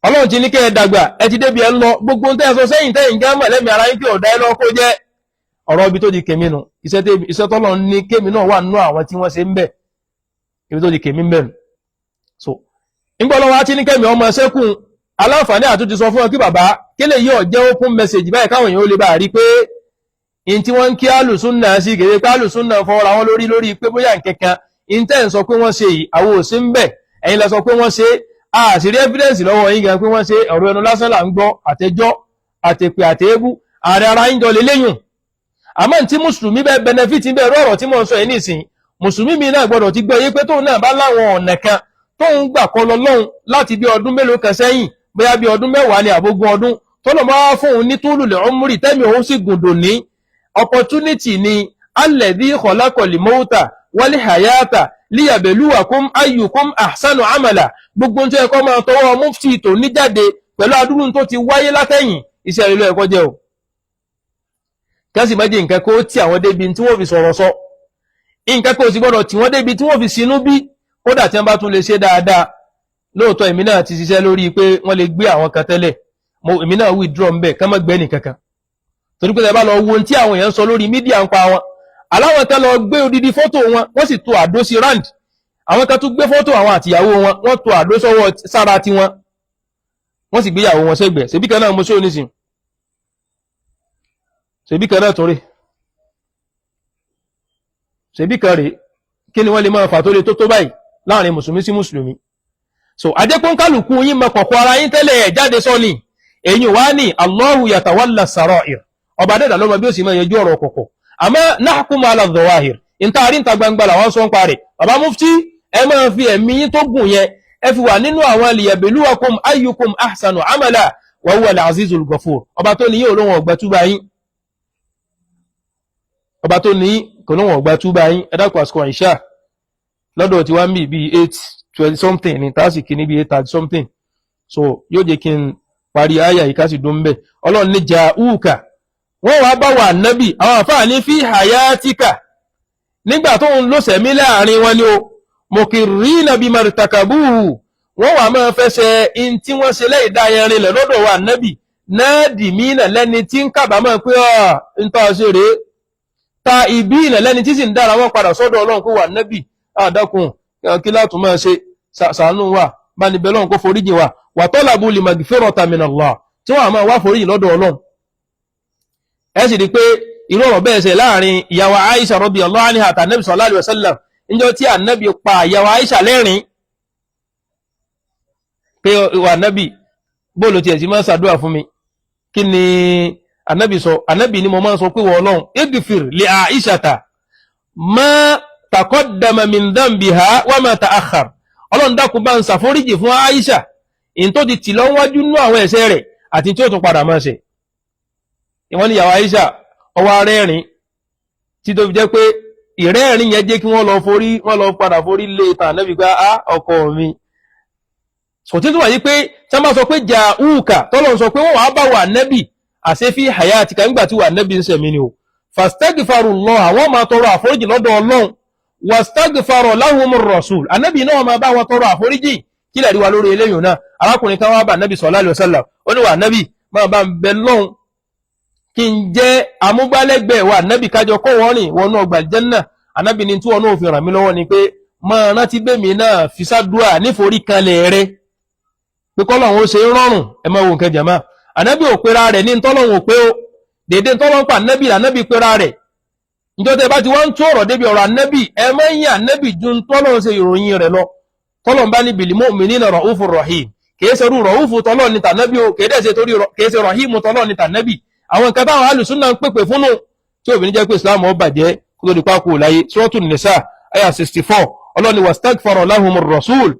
Ọlọ́run ti ní kẹ́ ẹ dàgbà, ẹ ti débi ẹ ń lọ, gbogbo ń tẹ́ ẹ sọ sẹ́yìn tẹ́yìn gán mọ̀ lẹ́mìí ara yín pé ọ̀dà ẹ lọ́ kó jẹ́ ọ̀rọ̀ ibi tó di kèmí nu. Iṣẹ́ tọ́lọ́run ní kémi náà wà nínú àwọn tí wọ́n ṣe ń bẹ̀, ibi tó di kèmí ń bẹ̀ nù. So nígbà ọlọ́wọ́ á ti ní kẹ́mi ọmọ ṣẹ́kùn aláǹfààní àtúntì sọ fún wọn kí bàbá kí lè yí ọ̀jẹ́ open message báyìí, káwọn èèyàn ó lè bá rí pé in tí wọ́n ń kí alùsúnnà sí kèrè pé alùsúnnà fọwọ́ra wọn lórí lórí pé bóyá nkankan in tẹ́ ń sọ pé wọ́n ṣe yìí, àwọn ò sí ń bẹ̀. Ẹ̀yin lẹ sọ pé wọ́n ṣe, a sì rí evidence lọ́wọ́ yín gan pé wọ́n ṣe. Ọ̀rọ̀ ẹnu lásán là ń gbọ́, àtẹjọ́ àtẹ̀pẹ̀ àtẹ̀ébú ààrẹ ara yín jọ lélẹ́yìn. Àmọ́ tí mùsùlùmí bẹ́ẹ̀ benefit bẹ́ẹ̀ rú ọ̀rọ̀ tí mò ń sọ yìí nísìn, mùsùlùmí mi náà gbọ́dọ̀ ti gbọ́ yé pé tóun náà bá láwọn ọ̀nà kan tóun gbà kọ́ lọ lọ́hùn láti bí ọdún mélòó kan sẹ́yìn, bóyá bí ọdún 10 ni àbógún ọdún, tọ́lọ̀ máa fún òun ní túlù lè ọmúrì tẹ́mi òun sì gùn dòní, opportunity ni. Alladhi khalaqal mauta wal hayata liyabluwakum ayyukum ahsanu amala. Gbogbo tó ẹ̀kọ́ máa tọwọ́ mufti tó ní jáde pẹ̀lú adúrú tó ti wáyé látẹ̀yìn, iṣẹ́ ìlú ẹ̀kọ́ jẹ́ o. Kẹ́sì méjì nǹkan kó tí àwọn débi tí wọ́n fi sọ̀rọ̀ sọ nǹkan kó sì gbọ́dọ̀ tí wọ́n débi tí wọ́n fi sinú bí. Kódà tí wọ́n bá tún lè ṣe dáadáa lóòótọ́, èmi náà ti ṣiṣẹ́ lórí pé wọ́n lè gbé àwọn kan tẹ́lẹ̀, mo èmi náà withdraw ń bẹ̀ ká má gbẹ́ nìkankan, torí pé ẹ bá lọ wo ohun tí àwọn èèyàn ń sọ lórí media ń pa wọn, aláwọn kan lọ gbé odidi fọ́tò wọn, wọ́n sì to àdó sí round. Àwọn kan tún gbé fọ́tò àwọn àtìyàwó wọn, wọ́n to àdó sọ́wọ́ sára tiwọn, wọ́n sì gbéyàwó wọn sẹ́gbẹ̀ẹ́. Ṣebí kan náà mo ṣó nísìn, ṣebí kan náà tún rè, ṣebí kan rè. Kí ni wọ́n lè máa fà tó lè tó tó báyìí láàrin mùsùlùmí sí mùsùlùmí? So adépọ́nkálùkù yín mọ kọ̀kọ́ ara yín tẹ́lẹ̀ ẹ̀ jáde sọ ni. Èyí wá ní Allahu yatawalla sarair, ọba dẹ́dà lọ́mọ bí ó sì máa yẹjú ọ̀rọ̀ kọ̀kọ̀. Àmọ́ nahkumu ala dhawahir, ìtaàrí ìta gbangba làwọn sọ ń parẹ̀. Bàbá mufti, ẹ máa fi ẹ̀mí yín tó gùn yẹn, ẹ fi wà nínú àwọn liyabluwakum ayyukum ahsanu amala wa huwa al-azizul ghafur. Ọba tó ní yóò lóhun ọgbà túbà yín, ọba tó ní kò lóhun ọgbà túbà yín. Ẹ dákun, àsìkò àìṣà lọ́dọ̀ tí wọ́n ń bì bíi 8:20 something ní tásìkì ní bíi 8:30 something. So yóò jẹ́ kí n parí àyà yìí ká sì dún bẹ́ẹ̀. Ọlọ́run ní ja'uka, wọ́n wá bá wà nábì. Àwọn àfáà ní fi hayatika, nígbà tó ń lọ́sẹ̀mí láàrin wọn ni o, mukirrina bimartakabuhu, wọ́n wà máa fẹsẹ̀ in tí wọ́n ṣe lẹ́yìn dáyẹn rinlẹ̀ lọ́dọ̀ wà nábì, nádìmínà, lẹ́ni tí ń kábàámọ̀ pé ọ̀ ń tọ́ ṣe rèé. Ta ìbí ilẹ̀ lẹ́ni tí sì ń dára wọn padà sọ́dọ̀ Ọlọ́run kó wà nẹ́bì, àdákùn kí látún máa ṣe, ṣàánú wa, bá ní bẹ́lọ́run kó foríjì wa. Wa talabu li magfirata min Allah, tí wọ́n máa wá foríjì lọ́dọ̀ Ọlọ́run. Ẹ sì rí pé irú ọ̀rọ̀ bẹ́ẹ̀ ṣe láàrin ìyàwó Aisha radiyallahu anha àti Ànábì sallallahu alaihi wasallam, níjọ́ tí Ànábì pa ìyàwó Aisha lẹ́rìn pé ìwà Ànábì, bóòlù tiẹ̀ sí máa ń ṣàdúrà fún mi? Kí ni Ànábì sọ? Ànábì ni mo máa ń sọ pé wọ́n Ọlọ́run, igfir li Aishata ma taqaddama min dhanbiha wa ma ta'akhkhar. Ọlọ́run, dákun, bá ń ṣàforíjì fún Aisha in tó ti tì lọ wájú nú àwọn ẹ̀ṣẹ̀ rẹ̀ àti tí ó tún padà máa ṣe. Wọ́n ní ìyàwó Aisha ọwọ́ arẹ́rìn tí tó fi jẹ́ pé ìrẹ́rìn yẹn jẹ́ kí wọ́n lọ forí, wọ́n lọ padà forí lé ìtàn Ànábì pé á ọkọ mi. Sọ̀tí tó wà yí pé tí wọ́n bá sọ pé jà úùkà, tọ́lọ̀ sọ pé wọ́n wàá bá wà nẹ́bì àṣẹ fi hayatika, nígbà tí wà nẹ́bì ń sẹ̀mí ni o. Fastaghfirullah, àwọn máa tọrọ àforíjì lọ́dọ̀ Ọlọ́run. Wastaghfara lahumur rasul, ànábì náà máa bá wọn tọrọ àforíjì. Kí lè rí wa lórí eléyìí náà? Arákùnrin kan wá bá ànábì sallallahu alaihi wasallam, ó ní, wà ànábì, máa bá ń bẹ lọ́hùn kí n jẹ́ amúgbálẹ́gbẹ̀ẹ́ wa ànábì, kájọ kọ́ wọ́n rìn wọnú ọgbà Jánnà. Ànábì ní tí wọn náà fi ràn mí lọ́wọ́ ni pé máa rántí bẹ́mi náà fi sádùá níforí kanlẹ̀ rẹ pé kọ́lọ́hún ó ṣe é rọrùn. Ẹ máa wo nǹkan jàmá, ànábì ò pera rẹ̀ ní ntọ́lọ́hún ò pé ó dédé ntọ́lọ́hún pa ànábì, ànábì pera rẹ̀. Níjọ́ tẹ́ bá ti wá ń tú ọ̀rọ̀ débi ọ̀rọ̀ ànábì, ẹ má yín ànábì ju ntọ́lọ́hún ṣe ìròyìn rẹ̀ lọ. Tọ́lọ́hún bá ní bil mu'minina ra'ufur rahim, kìí ṣe irú ra'ufu tọ́lọ́ ní tànábì o, kìí dẹ̀ ṣe torí kìí ṣe rahimu tọ́lọ́ ní tànábì. Àwọn nǹkan táwọn alùsùnà ń pèpè fúnnu tí obìnrin jẹ́ pé Islam ó bàjẹ́ kó tó di pákó láyé. Suratul Nisa aya 64, Ọlọ́ni wastaghfara lahumur rasul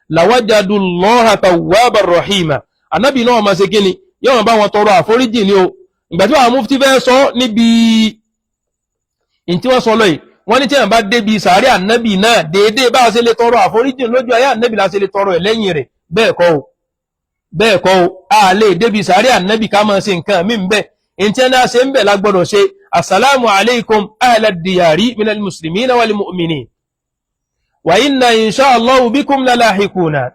lawajadu Allaha tawwaban rahima. Ànábì náà máa ṣe kíni? Yóò máa bá wọn tọrọ àforíjì ni o. Ìgbà tí àwọn mufti fẹ́ sọ níbi ìntí tí wọ́n sọ lọ yìí, wọ́n ní tí wọ́n bá débi sàárẹ̀ ànábì náà, déédéé bá a ṣe lè tọrọ àforíjì lójú ayé ànábì la ṣe lè tọrọ ẹ̀ lẹ́yìn rẹ̀. Bẹ́ẹ̀ kọ́ o, bẹ́ẹ̀ kọ́ o. A lè débi sàárẹ̀ ànábì ká máa ṣe nǹkan mí bẹ́ẹ̀. Ìntí ẹni a ṣe ń bẹ̀ la gbọ́dọ̀ ṣe: assalamu alaikum ahla diyari minal muslimina wal mu'minin wa inna insha allahu bikum lalahikuna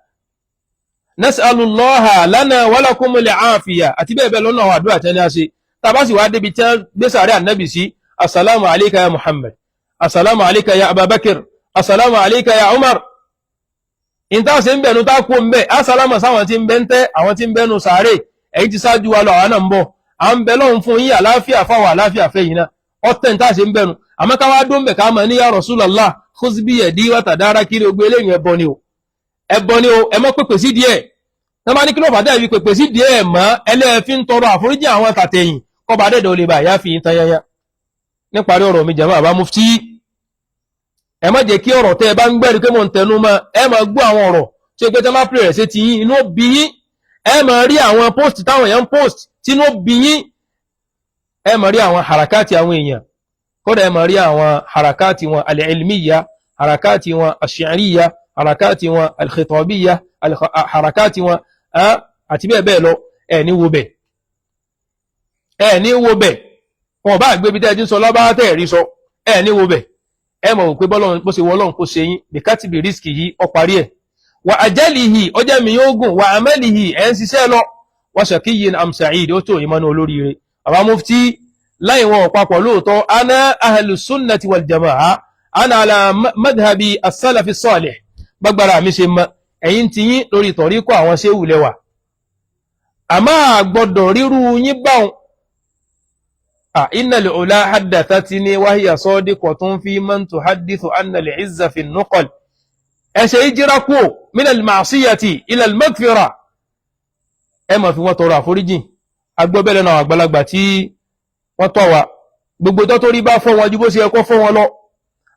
nas'alullaha lana wa lakumul afiya, àti bẹ́ẹ̀ bẹ́ẹ̀ lọ́nà àwọn àdúrà tẹ́ni a ṣe. Tàbá sì wá débi tí wọ́n gbé sàárẹ̀ ànábì sí: assalamu alayka ya Muhammad, assalamu alayka ya Abubakar, assalamu alayka ya Umar. Ìta ṣe ń bẹ̀nu tá kú ń bẹ̀, assalamu sáwọn tí ń bẹ́ ń tẹ́, àwọn tí ń bẹ́nu sàárè, ẹ̀yin ti ṣáájú wa lọ, àwọn náà ń bọ̀, à ń bẹ lọ́hùn fún yín àláfíà, fáwọn àláfíà fẹ́ yìí náà ọ̀tẹ̀ ń tá ṣe ń bẹ̀nu. Àmọ́ ká wá dún bẹ̀ ká mọ̀ ní ya Rasulullah khuz bi yadi wa tadara kiri ogbó eléyìn, ẹbọ ni o, ẹbọ ni o. Ẹ mọ́ pèpè sí díẹ̀ tọ́ bá ní kí ló fàdá ìwí pèpè sí díẹ̀ mọ́ ẹlẹ́ẹ̀fí ń tọrọ àforíjì àwọn tàtẹ̀yìn kọba adẹ́dọ̀ olè bá yá fi yín tayaya. Níparí ọ̀rọ̀ mi, jàmá, àbá mufti, ẹ má jẹ́ kí ọ̀rọ̀ tẹ́ ẹ bá ń gbẹ́rù pé mò ń tẹnu mọ́. Ẹ máa gbọ́ àwọn ọ̀rọ̀ tí ó pé tẹ́ máa pè rẹ̀ sí ti yín, inú bí yín. Ẹ máa rí àwọn post táwọn èèyàn ń post tí inú bí yín. Ẹ máa rí àwọn harakati àwọn èèyàn, kódà ẹ máa rí àwọn harakati wọn al-ilmiya, harakati wọn ash-shi'riyya, harakati wọn al-khitabiyya, harakati wọn àti bẹ́ẹ̀ bẹ́ẹ̀ lọ. Ẹ ní wo bẹ̀, ẹ ní wo bẹ̀. Wọn bá gbé bí tẹ́ ẹ ti ń sọ lọ́bàá tẹ́ ẹ̀ rí sọ, ẹ ní wo bẹ̀. Ẹ mọ̀ pé bọ́lọ́run bó ṣe wọ́lọ́run kó ṣe yín bìkátìbì rísìkì yìí, ọ parí ẹ̀. Wà ajalihi, ọjọ́ mi yóò gùn, wà amalihi, ẹ̀ ń ṣiṣẹ́ lọ, wà shaqiyyin am sa'id, ó tó ìmọ̀nà olóríire. Bàbá mufti, láì wọn papọ̀ lóòótọ́, ana ahlu sunnati wal jama'a, ana ala madhhabi as-salafi salih, gbàgbára mi ṣe mọ ẹ̀yin ti yín lórí tọ̀ríkọ̀ àwọn ṣéwù lẹ́wà, àmọ́ àgbọ́dọ̀ ríru yín báwọn. Inna al-ula haddathatni wa hiya sadiqatun fi man tuhaddithu anna al-izza fi an-nuqal. Ẹ ṣe ìjírá kúò min al-ma'siyati ila al-maghfira. Ẹ máa fi wọ́n tọrọ àforíjìn. Agbọ́bẹ̀lẹ̀ náà àgbàlagbà tí wọ́n tọ́ wa, gbogbo tó tó rí bá fọ́ wọn ju bó ṣe yẹ kó fọ́ wọn lọ,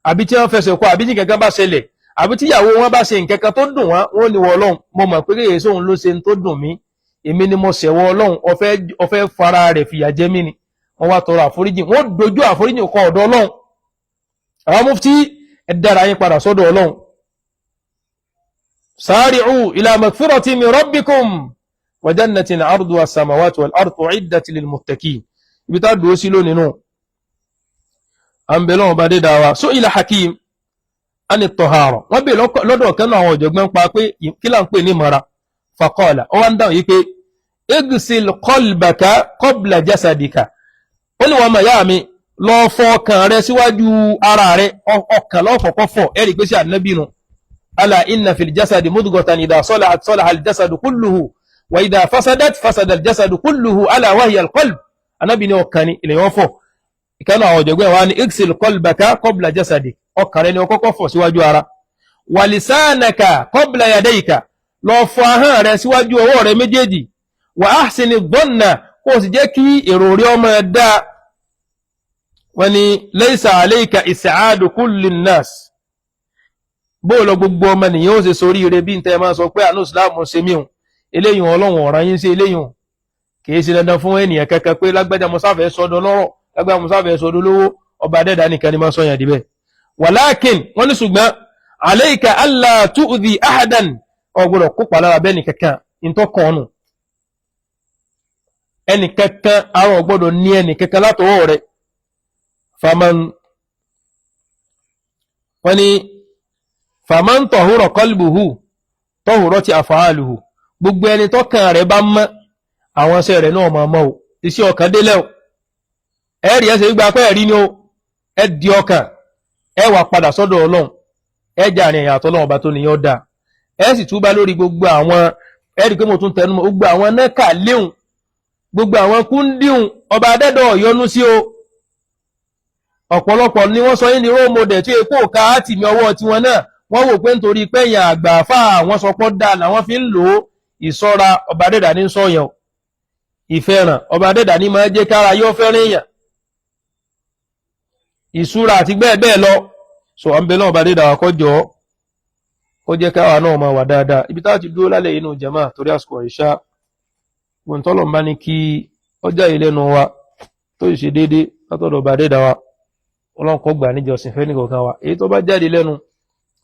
àbí tí wọ́n fẹsẹ̀ kọ, àbí tí nǹkan kan bá ṣẹlẹ̀, àbí tí ìyàwó wọn bá ṣe nǹkan kan tó dùn wọn, wọn ní wọ Ọlọ́run, mo mọ̀ pé kéèyàn sóhun ló ṣe ń tó dùn mí, èmi ni mo ṣẹ̀wọ̀ Ọlọ́run, ọfẹ́ fara rẹ̀ fìyà jẹ mí ni. Wọ́n wá tọrọ àforíjìn, wọ́n dojú àforíjìn kọ ọ̀dọ̀ Ọlọ́run. Àwọn mufti, ẹ dára yín padà sọ́dọ̀ Ọlọ́run. Sari'u ila magfirati min rabbikum wa jannatin arduha as-samawati wal ardu u'iddat lil muttaqin. Ibi tá dúró sí lónìí nù, à ń bẹ lọ́wọ́ bá dé dáa wa. Su'ila Hakim ani tahara, wọ́n bè lọ́dọ̀ kan náà àwọn ọ̀jọ̀gbọ́n pa pé kí là ń pè ní mara. Faqala, ó wá ń dáhùn yìí pé igsil qalbaka qabla jasadika. Ó ní wọn mọ̀ yá mi Lọ fọ ọkàn rẹ síwájú ara rẹ. Ọkàn lọ́fọ̀kọ́ fọ̀. Ẹ rí i pé sí ànábì nu. Ala inna fil jasadi mudghatan idha salahat salaha al jasadu kulluhu wa idha fasadat fasada al jasadu kulluhu, ala wa hiya al qalb. Ànábì ní ọkàn ni ilẹ̀ yẹn fọ̀. Ìkànnì àwọn ọ̀jọ̀gbọ́n wa ní igsil qalbaka qabla jasadik. Ọkàn rẹ ni ọkọ́kọ́ fọ̀ síwájú ara. Wa lisanaka qabla yadayka. Lọ fọ ahọ́n rẹ síwájú ọwọ́ rẹ méjèèjì. Wa ahsini dhanna, kó o sì jẹ́ kí èrò rí ọmọ dáa. Wọ́n ní laysa alayka is'adu kulli nnas. Bó lọ gbogbo ọmọ nìyẹn ó ṣe sórí ire bí n tẹ́ máa sọ pé àánú Islam ṣe mí o. Eléyìí, Ọlọ́run ọ̀ràn yín sí eléyìí. Kì í ṣe dandan fún ènìyàn kankan pé lágbájá mo sáfẹ́ sọdọ lọ́rọ̀, lágbájá mo sáfẹ́ sọdọ lówó. Ọba adẹ́dá nìkan ni máa sọ yàn díbẹ̀. Walakin, wọ́n ní ṣùgbọ́n, alayka alla tu'dhi ahadan, ó gbọ́dọ̀ kópa lára bẹ́ẹ̀ nìkankan ntọ́kànnù ẹnìkankan, àwọn ò gbọ́dọ̀ ní ẹnìkankan látọwọ́ rẹ̀. Faman, wọ́n ní faman tahura qalbuhu tahurati af'aluhu. Gbogbo ẹni tọ́kàn rẹ̀ bá mọ́, àwọn iṣẹ́ rẹ̀ náà máa mọ́ o. Iṣẹ́ ọkàn délẹ̀ o. Ẹ̀rí ẹsẹ̀ gbígba pé ẹ̀rí ni o. Ẹ di ọkàn, ẹ wà padà sọ́dọ̀ Ọlọ́run, ẹ jà ní ẹ̀yà àtọ́lọ́run ọba tó nìyẹn dáa. Ẹ sì túbá lórí gbogbo àwọn, ẹ rí i pé mo tún tẹnu mọ́ gbogbo àwọn nẹ́kà léhùn, gbogbo àwọn kúndíhùn. Ọba adẹ́dọ̀ yọ́nú sí o. Ọ̀pọ̀lọpọ̀ ni wọ́n sọ yín ní role model tí epo ká àtìmí ọwọ́ tiwọn náà. Wọ́n wò pé nítorí pẹ́yìn àgbà fà àwọn sọpọ́ dáa làwọn fi ń lò ó. Ìsọ́ra, ọba adẹ́dà ní sọ̀yàn. Ìfẹ́ràn, ọba adẹ́dà ní máa jẹ́ kára yóò fẹ́ràn èèyàn. Ìṣúra àti bẹ́ẹ̀ bẹ́ẹ̀ lọ. So à ń bẹ náà, ọba adẹ́dà wa kọjọ́ kó jẹ́ káwa náà máa wà dáadáa. Ibi táwa ti dúró lálẹ́ inú jama torí àsìkò ìṣá gbọ̀ntọ́lọ̀ bá ní kí ọjà yìí lẹ́nu wa tó sì ṣe déédéé látọ̀dọ̀ ọba adẹ́dà wa, Ọlọ́run kó gbà níjọsìn fẹ́ nìkọ̀ọ̀kan wa. Èyí tó bá jáde lẹ́nu,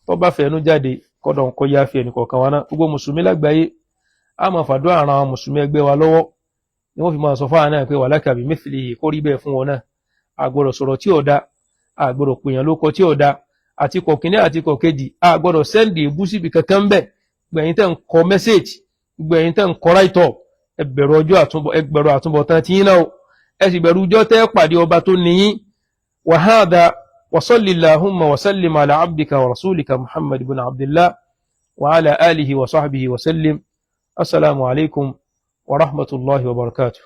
tó bá fẹ́nu jáde, kọ́dọ̀ ń kọ́ yá fi ẹnìkọ̀ọ̀kan wa náà. Gbogbo mùsùlùmí lágbàáyé, a máa fàdúrà ran àwọn mùsùlùmí ẹgbẹ́ wa lọ́wọ́ ni wọ́n fi máa sọ fáwọn náà pé walaka bi mithlihi, kó rí bẹ́ẹ̀ fún wọn náà. A gbọ́dọ̀ sọ̀rọ̀ tí ò da, a gbọ́dọ̀ pèèyàn lóko tí ò da, àti kọ̀kínní àti kọ̀kejì. A gbọ́dọ̀ send èébú síbi kankan bẹ́ẹ̀. Gbẹ̀yìn tẹ́ ń kọ message, gbẹ̀yìn tẹ́ ń kọ write up, ẹ bẹ̀rù ọjọ́ àtúbọ̀, ẹ bẹ̀rù àtúbọ̀tán tí yín náà, ẹ sì bẹ̀rù ọjọ́ tẹ́ pàdé ọba tó níyín. وهذا وصل اللهم وسلم على عبدك ورسولك محمد بن عبد الله وعلى آله وصحبه وسلم. السلام عليكم ورحمة الله وبركاته.